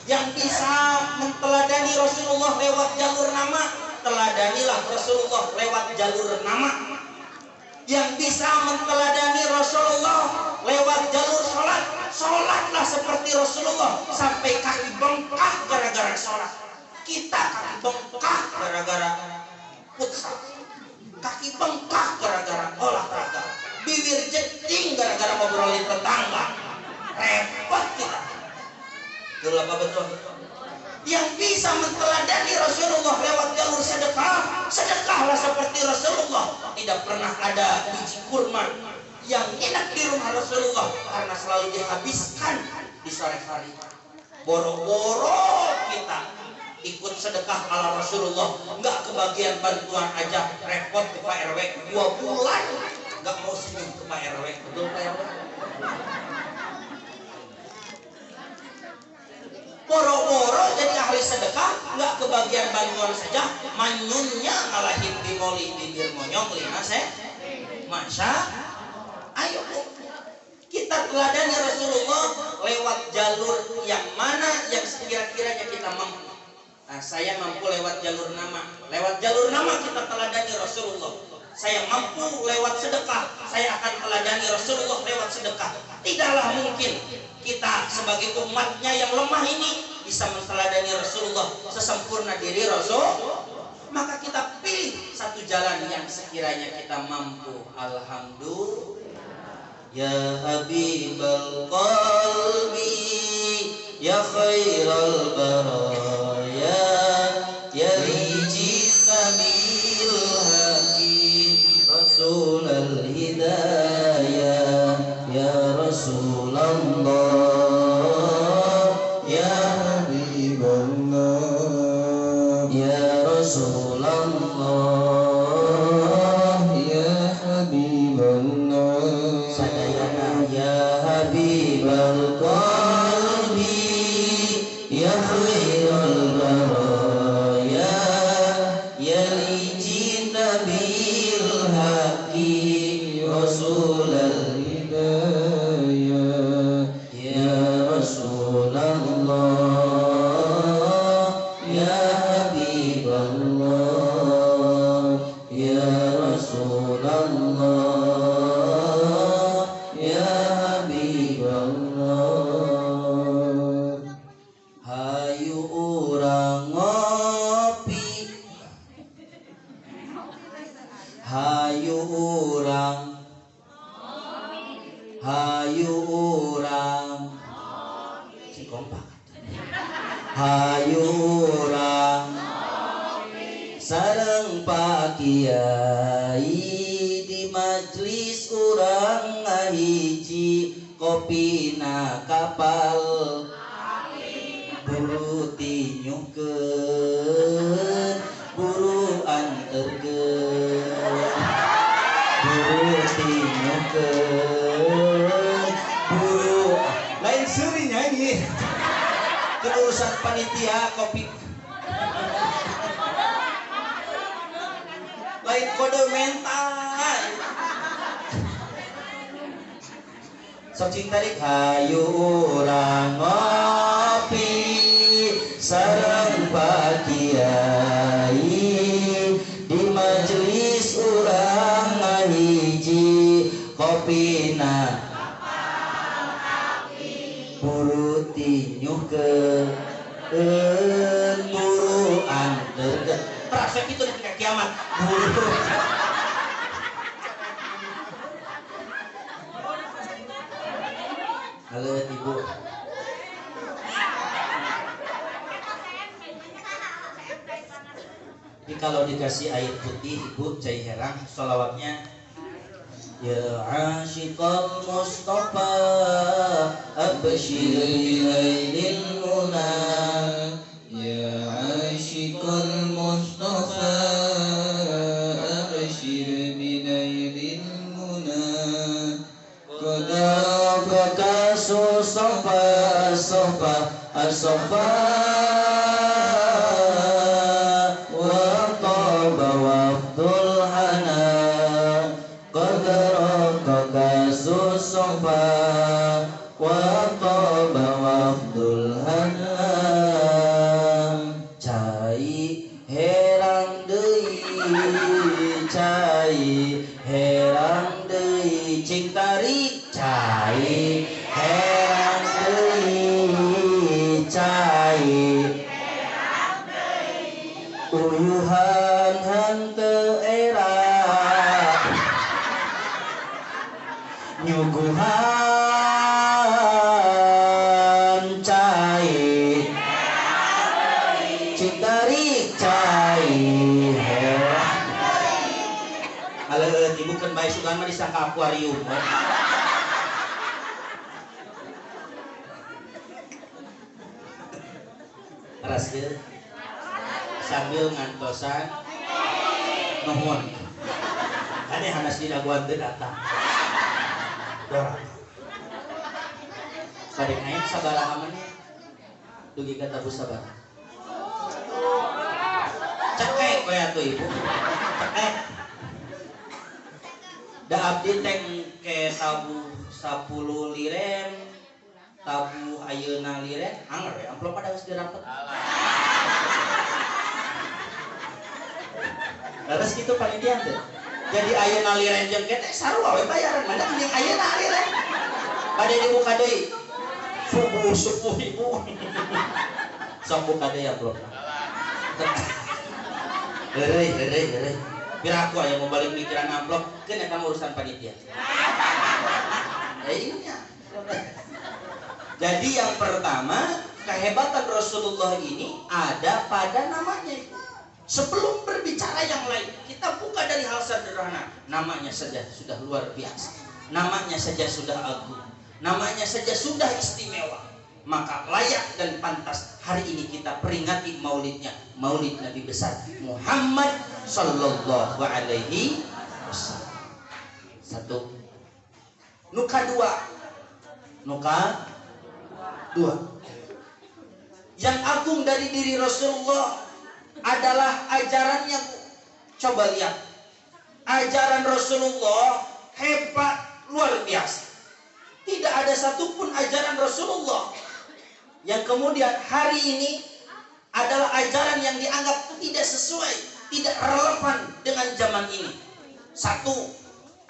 Yang bisa menteladani Rasulullah lewat jalur nama, teladanilah Rasulullah lewat jalur nama. Yang bisa menteladani Rasulullah lewat jalur sholat, sholatlah seperti Rasulullah sampai kaki bengkak gara-gara sholat. Kita kaki bengkak gara-gara futsal, kaki bengkak gara-gara olahraga, bibir jeding gara-gara ngobrolin tetangga. Repot kita. Betul apa betul? Yang bisa menteladani Rasulullah lewat jalur sedekah, sedekahlah seperti Rasulullah. Tidak pernah ada biji kurma yang enak di rumah Rasulullah karena selalu dihabiskan di sore hari. Boro-boro kita ikut sedekah ala Rasulullah, nggak kebagian bantuan aja, repot ke Pak RW 2 bulan nggak mau senyum ke Pak RW. Betul Pak RW? Boro-boro jadi ahli sedekah, nggak kebagian bantuan saja, manyunnya ngalahin bimoli bibir monyong lima se, masya. Ayo Bu, kita teladani Rasulullah lewat jalur yang mana yang sekira-kiranya kita mampu. Nah, saya mampu lewat jalur nama, lewat jalur nama kita teladani Rasulullah. Saya mampu lewat sedekah, saya akan teladani Rasulullah lewat sedekah. Tidaklah mungkin kita sebagai umatnya yang lemah ini bisa menteladani Rasulullah sesempurna diri Rasul. Maka kita pilih satu jalan yang sekiranya kita mampu. Alhamdulillah. Ya Habibal Qalbi, ya Khairal Baraya, ya Rijita bil Haqi, Rasul al-Hidayah, ya Rasulullah, ya Habiballah, ya Rasulullah, ya Habiballah. Sadayana ya Habibal Qalbi, ya Khairul Baraya, ya Lijita bil Haqi, Rasul al-Hidayah, ya Rasulullah, ya Habiballah, ya Rasulullah, ya Habiballah. Hayu urang ngopi, hayu urang, hayu urang, si kompak, hayu urang. sareng Pak Kiai di majlis urang ngahiji kopina kapal buru tinyuhkeun buru anterkeun buru tinyuhkeun buru lain seuri nyanyi urusan panitia kopi lain kode mental sok cinta dik hayu urang ngopi sareng Pak Kiai di majelis urang ngahiji kopina buru tinyuhkeun buru anterkeun praktek itu di kiamat buru. Halo ibu, ini kalau dikasih air putih ibu cai herang sholawatnya ya asyiqal Mustafa absyir bilailil muna ya asyiqal Mustafa absyir bilailil muna qad baka sofa sofa sofa wa taba wafdul hana qad raqaka sofa wa taba wafdul hana cai herang deui cai herang deui cing tarik cai herang deui cai herang deui uyuhan henteu era nyuguhan cai cing tarik cai herang deui. Halo ibu kan bae sugan mah disangka akuarium. Rasil sambil ngantosan nuhun kade hanas di daguan teu datang dorang bade ngain sabaraha menit dugi ka tabuh sabaraha cekek we atuh ibu cekek da abdi teh ke tabuh 10 liren tabuh ayeuna liren anger we amplop pada geus dirapet. Terus gitu panitia teh. Jadi ayeuna liren jeung ke teh sarua we bayaran mana mending ayeuna liren. Bade dibuka deui. Subuh subuh ibu. Sok buka deui amplop. Heureuy heureuy heureuy. Biar aku aya mau balik mikiran amplop keun eta urusan panitia. Iya. Jadi yang pertama, kehebatan Rasulullah ini ada pada namanya. Sebelum berbicara yang lain, kita buka dari hal sederhana. Namanya saja sudah luar biasa. Namanya saja sudah agung. Namanya saja sudah istimewa. Maka layak dan pantas hari ini kita peringati maulidnya. Maulid Nabi besar Muhammad Sallallahu Alaihi Wasallam. Satu. Nuka dua. Nuka dua. Yang agung dari diri Rasulullah adalah ajarannya. Coba lihat. Ajaran Rasulullah hebat luar biasa. Tidak ada satupun ajaran Rasulullah yang kemudian hari ini adalah ajaran yang dianggap tidak sesuai, tidak relevan dengan zaman ini. Satu,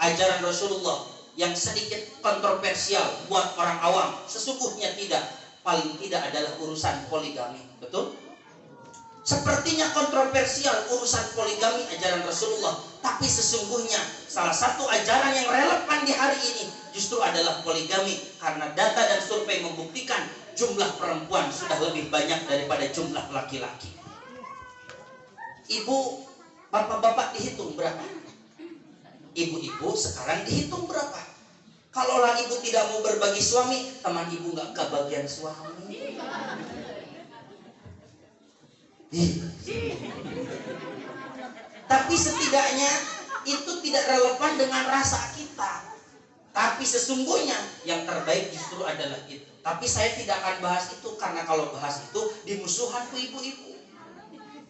ajaran Rasulullah yang sedikit kontroversial buat orang awam, sesungguhnya tidak, paling tidak adalah urusan poligami. Betul? Sepertinya kontroversial urusan poligami ajaran Rasulullah, tapi sesungguhnya salah satu ajaran yang relevan di hari ini justru adalah poligami, karena data dan survei membuktikan jumlah perempuan sudah lebih banyak daripada jumlah laki-laki. Ibu Bapak-bapak dihitung berapa? Ibu-ibu sekarang dihitung berapa? Kalaulah ibu tidak mau berbagi suami, teman ibu nggak kebagian suami. Tapi setidaknya itu tidak relevan dengan rasa kita. Tapi sesungguhnya yang terbaik justru adalah itu. Tapi saya tidak akan bahas itu, karena kalau bahas itu dimusuhan ku ibu-ibu.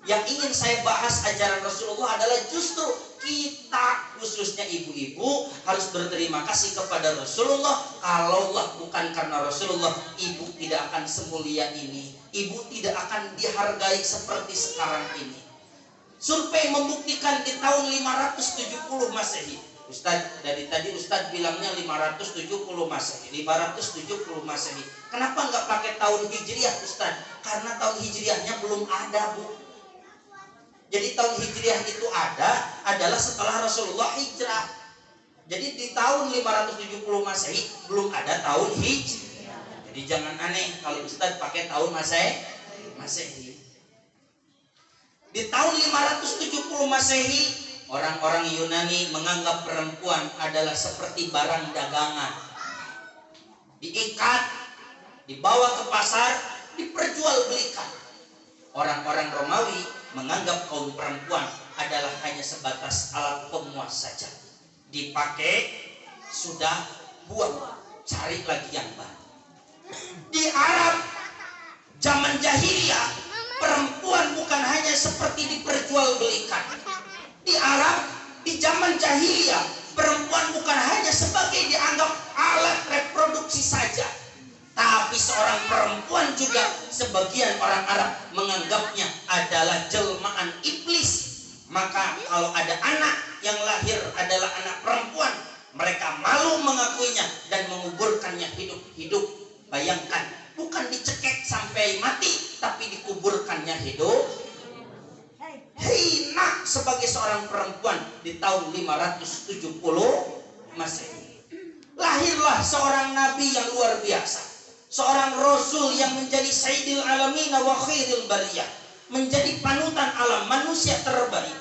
Yang ingin saya bahas ajaran Rasulullah adalah justru kita, khususnya ibu-ibu, harus berterima kasih kepada Rasulullah. Kalaulah bukan karena Rasulullah, ibu tidak akan semulia ini. Ibu tidak akan dihargai seperti sekarang ini. Survei membuktikan di tahun 570 Masehi. Ustadz, dari tadi Ustadz bilangnya 570 Masehi, 570 Masehi. Kenapa nggak pakai tahun Hijriah, Ustadz? Karena tahun Hijriahnya belum ada, Bu. Jadi tahun Hijriah itu ada adalah setelah Rasulullah hijrah. Jadi di tahun 570 Masehi belum ada tahun Hijriah. Jadi jangan aneh kalau Ustadz pakai tahun Masehi. Di tahun 570 Masehi, orang-orang Yunani menganggap perempuan adalah seperti barang dagangan. Diikat, dibawa ke pasar, diperjualbelikan. Orang-orang Romawi menganggap kaum perempuan adalah hanya sebatas alat pemuas saja. Dipakai, sudah, buang, cari lagi yang baru. Di Arab, zaman jahiliyah, perempuan bukan hanya seperti diperjualbelikan. Di Arab, di zaman jahiliyah, perempuan bukan hanya sebagai dianggap alat reproduksi saja. Tapi seorang perempuan juga sebagian orang Arab menganggapnya adalah jelmaan iblis. Maka kalau ada anak yang lahir adalah anak perempuan, mereka malu mengakuinya dan menguburkannya hidup-hidup. Bayangkan, bukan dicekek sampai mati, tapi dikuburkannya hidup. Hina sebagai seorang perempuan di tahun 570 Masehi. Lahirlah seorang nabi yang luar biasa, seorang rasul yang menjadi sayyidil alamin wa khairil bariyah, menjadi panutan alam, manusia terbaik.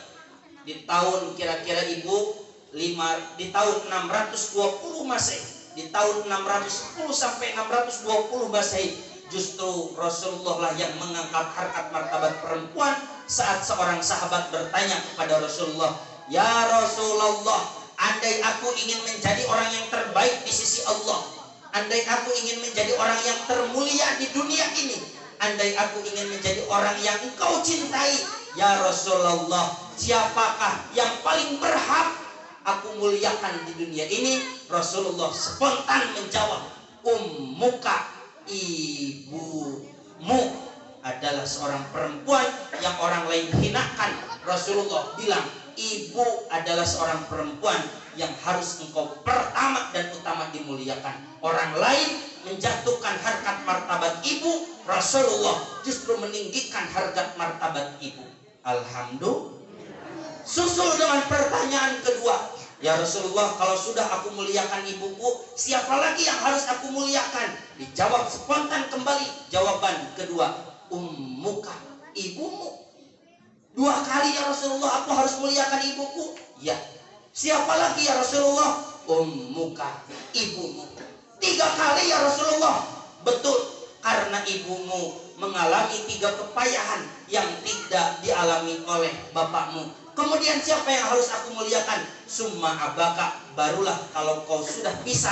Di tahun kira-kira ibu di tahun 620 Masehi, di tahun 610 sampai 620 Masehi, justru Rasulullah lah yang mengangkat harkat martabat perempuan saat seorang sahabat bertanya kepada Rasulullah, "Ya Rasulullah, andai aku ingin menjadi orang yang terbaik di sisi Allah, andai aku ingin menjadi orang yang termulia di dunia ini, andai aku ingin menjadi orang yang engkau cintai, ya Rasulullah, siapakah yang paling berhak aku muliakan di dunia ini?" Rasulullah spontan menjawab, "Ummuka, ibumu adalah seorang perempuan yang orang lain hinakan." Rasulullah bilang, ibu adalah seorang perempuan yang harus engkau pertama dan utama dimuliakan. Orang lain menjatuhkan harkat martabat ibu, Rasulullah justru meninggikan harkat martabat ibu. Alhamdulillah. Susul dengan pertanyaan kedua, "Ya Rasulullah, kalau sudah aku muliakan ibuku, siapa lagi yang harus aku muliakan?" Dijawab spontan kembali jawaban kedua, "Ummuka, ibumu." Dua kali, ya Rasulullah, aku harus muliakan ibuku. Ya. Siapa lagi ya Rasulullah? Ummuka, ibumu. Tiga kali ya Rasulullah. Betul, karena ibumu mengalami tiga kepayahan yang tidak dialami oleh bapakmu. Kemudian siapa yang harus aku muliakan? Summa abaka, barulah kalau kau sudah bisa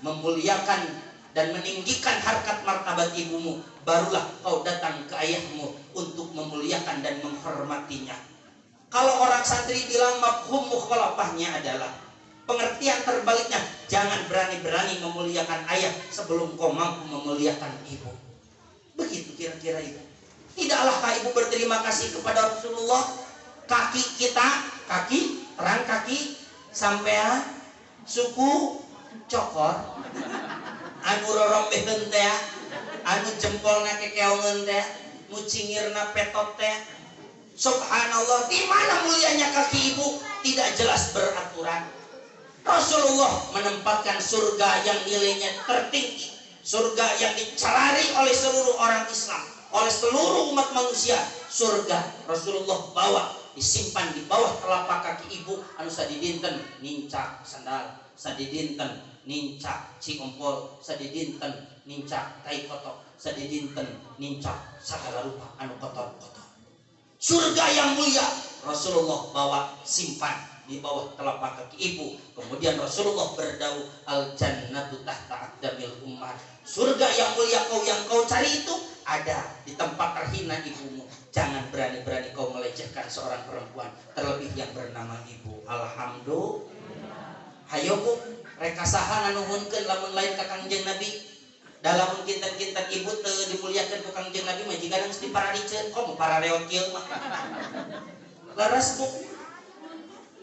memuliakan dan meninggikan harkat martabat ibumu, barulah kau datang ke ayahmu untuk memuliakan dan menghormatinya. Kalau orang santri bilang mafhum mukhalafahnya adalah pengertian terbaliknya, jangan berani-berani memuliakan ayah sebelum kau mampu memuliakan ibu. Begitu kira-kira ibu. Tidaklahkah ibu berterima kasih kepada Rasulullah? Kaki kita, kaki, terang kaki, sampean, suku, cokor, anu rorombehen teh, anu jempolna kekeongeun teh, nu cingirna petot teh. Subhanallah, di mana mulianya kaki ibu? Tidak jelas beraturan. Rasulullah menempatkan surga yang nilainya tertinggi, surga yang dicari oleh seluruh orang Islam, oleh seluruh umat manusia. Surga Rasulullah bawa disimpan di bawah telapak kaki ibu anu sadidinten nincak sandal, sadidinten nincak cikompol, sadidinten nincak tai kotok, sadidinten nincak segala rupa anu kotor-kotor. Surga yang mulia Rasulullah bawa simpan di bawah telapak kaki ibu. Kemudian Rasulullah berdau al jannatu tahta aqdamil ummah. Surga yang mulia kau yang kau cari itu ada di tempat terhina ibumu. Jangan berani-berani kau melecehkan seorang perempuan, terlebih yang bernama ibu. Alhamdulillah. Hayo bu, reka saha nganuhunkeun lamun lain ka Kangjeng Nabi. Dalam kinten-kinten ibu teu dimuliakeun ku Kangjeng Nabi mah jiga geus diparariceun, komo parareot kieu mah. Leres bu.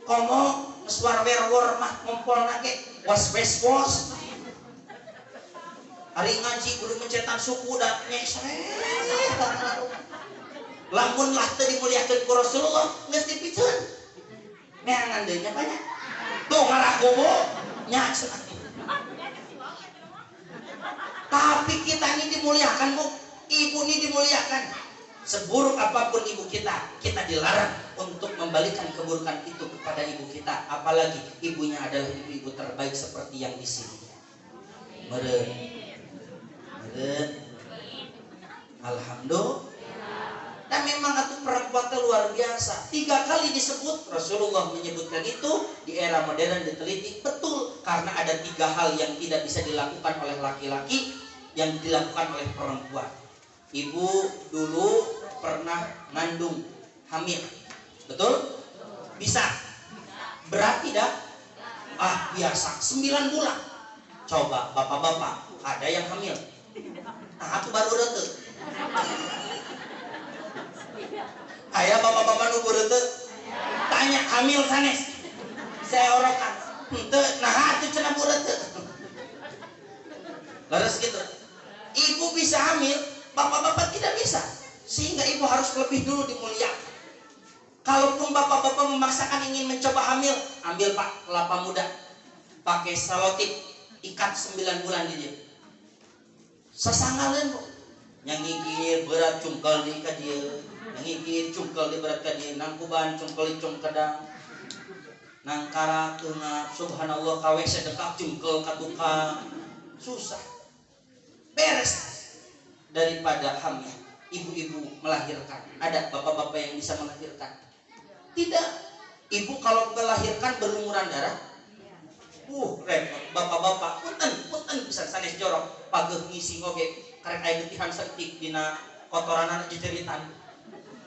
Komo geus war-wer mah ngompolna ge was wes wos. Hari ngaji kudu mencetan suku da nyeseh. Lamun lah teu dimuliakeun ku Rasulullah geus dipiceun. Neangan deui nya banyak. Tuh ngaraku bu nya. Tapi kita ini dimuliakan bu, ibu ini dimuliakan. Seburuk apapun ibu kita, kita dilarang untuk membalikan keburukan itu kepada ibu kita. Apalagi ibunya adalah ibu-ibu terbaik seperti yang di sini. Meren, meren. Alhamdulillah. Dan memang itu perempuan itu luar biasa. 3 kali disebut, Rasulullah menyebutkan itu di era modern diteliti betul, karena ada 3 hal yang tidak bisa dilakukan oleh laki-laki yang dilakukan oleh perempuan. Ibu dulu pernah ngandung, hamil, betul? Bisa? Berat tidak? Ah biasa, 9 bulan. Coba bapak-bapak, ada yang hamil? Nah, aku baru rete. Ayah bapak-bapak nu beureuteut tanya hamil sanes saya orokan henteu nah atuh cenah beureuteut leres gitu. Ibu bisa hamil, bapak-bapak tidak bisa, sehingga ibu harus lebih dulu dimuliakan. Kalaupun bapak-bapak memaksakan ingin mencoba hamil, ambil pak kelapa muda, pakai selotip, ikat 9 bulan di dia. Sasangaleun bu, yang ngigir berat cungkel di ka dieu. Ngigir cungkel di berat ka dieu, nangkuban cungkel icung kedang, nangkara tengah, subhanallah kawe sedekah cungkel ka tukang, susah. Beres daripada hamil, ibu-ibu melahirkan. Ada bapak-bapak yang bisa melahirkan? Tidak. Ibu kalau melahirkan berlumuran darah, repot. Bapak-bapak punten punten bisa sanes jorok, pageuh ngising oge, karek aya getihan saeutik dina kotoranana jejeritan.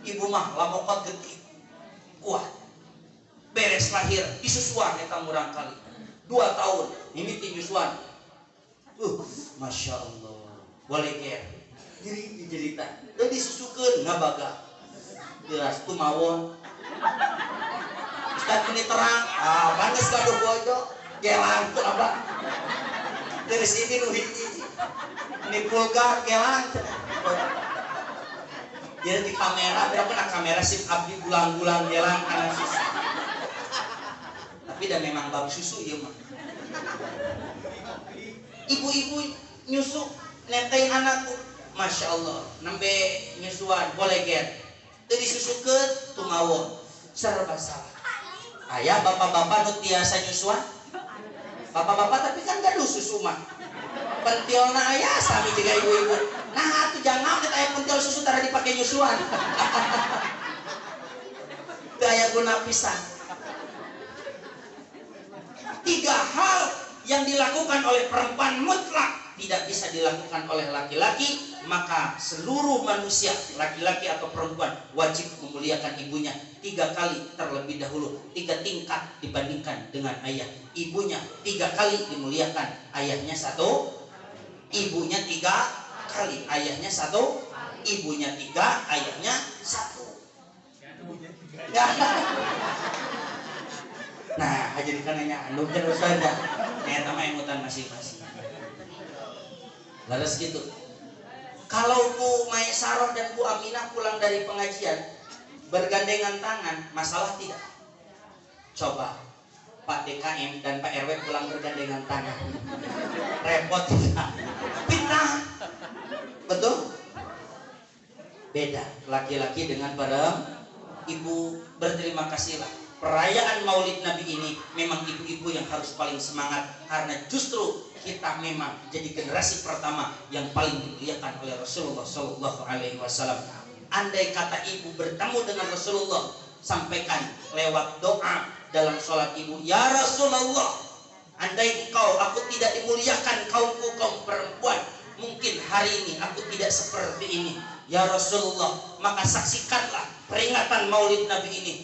Ibu mah lamokot getih kuat. Beres lahir disusuan eta murang kali 2 tahun mimiti nyusuan. Masya Allah boleh ger nyeri dicerita teu disusukeun ngabaga geus tumawon. Ustaz ini terang ah panas gaduh bojo gelang teu abah dari sini nu hiji ini pulgar gelang. Jadi di kamera, berapa nak kamera sih abdi gulang-gulang gelang karena susu. Tapi dan memang bab susu ya mah. Ibu-ibu nyusu neteng anakku, masya Allah, nembe nyusuan boleh ger. Teu disusukeun tumawon, serba salah. Ayah bapak-bapak nu tiasa nyusuan, bapak-bapak tapi kan gaduh susu mah. Pentilna ayah sami juga ibu-ibu. Nah, atuh jangan kita aya pentil susu tara dipake nyusuan. Teu aya guna pisan. 3 hal yang dilakukan oleh perempuan mutlak tidak bisa dilakukan oleh laki-laki, maka seluruh manusia, laki-laki atau perempuan, wajib memuliakan ibunya 3 kali terlebih dahulu, 3 tingkat dibandingkan dengan ayah. Ibunya 3 kali dimuliakan, ayahnya 1, ibunya 3 kali, ayahnya 1, ibunya 3, ayahnya 1. Nah, aja dikananya andung terus saja. Ternyata mah emutan masing-masing. Laras gitu. Kalau Bu Maisaroh dan Bu Aminah pulang dari pengajian bergandengan tangan, masalah tidak? Coba Pak DKM dan Pak RW pulang bergandengan tangan, repot tidak? Fitnah, betul? Beda laki-laki dengan perempuan. Ibu berterima kasihlah. Perayaan Maulid Nabi ini memang ibu-ibu yang harus paling semangat, karena justru kita memang jadi generasi pertama yang paling dimuliakan oleh Rasulullah Shallallahu Alaihi Wasallam. Andai kata ibu bertemu dengan Rasulullah, sampaikan lewat doa dalam sholat ibu, ya Rasulullah, andai engkau aku tidak dimuliakan kaumku kaum perempuan, mungkin hari ini aku tidak seperti ini. Ya Rasulullah, maka saksikanlah peringatan Maulid Nabi ini.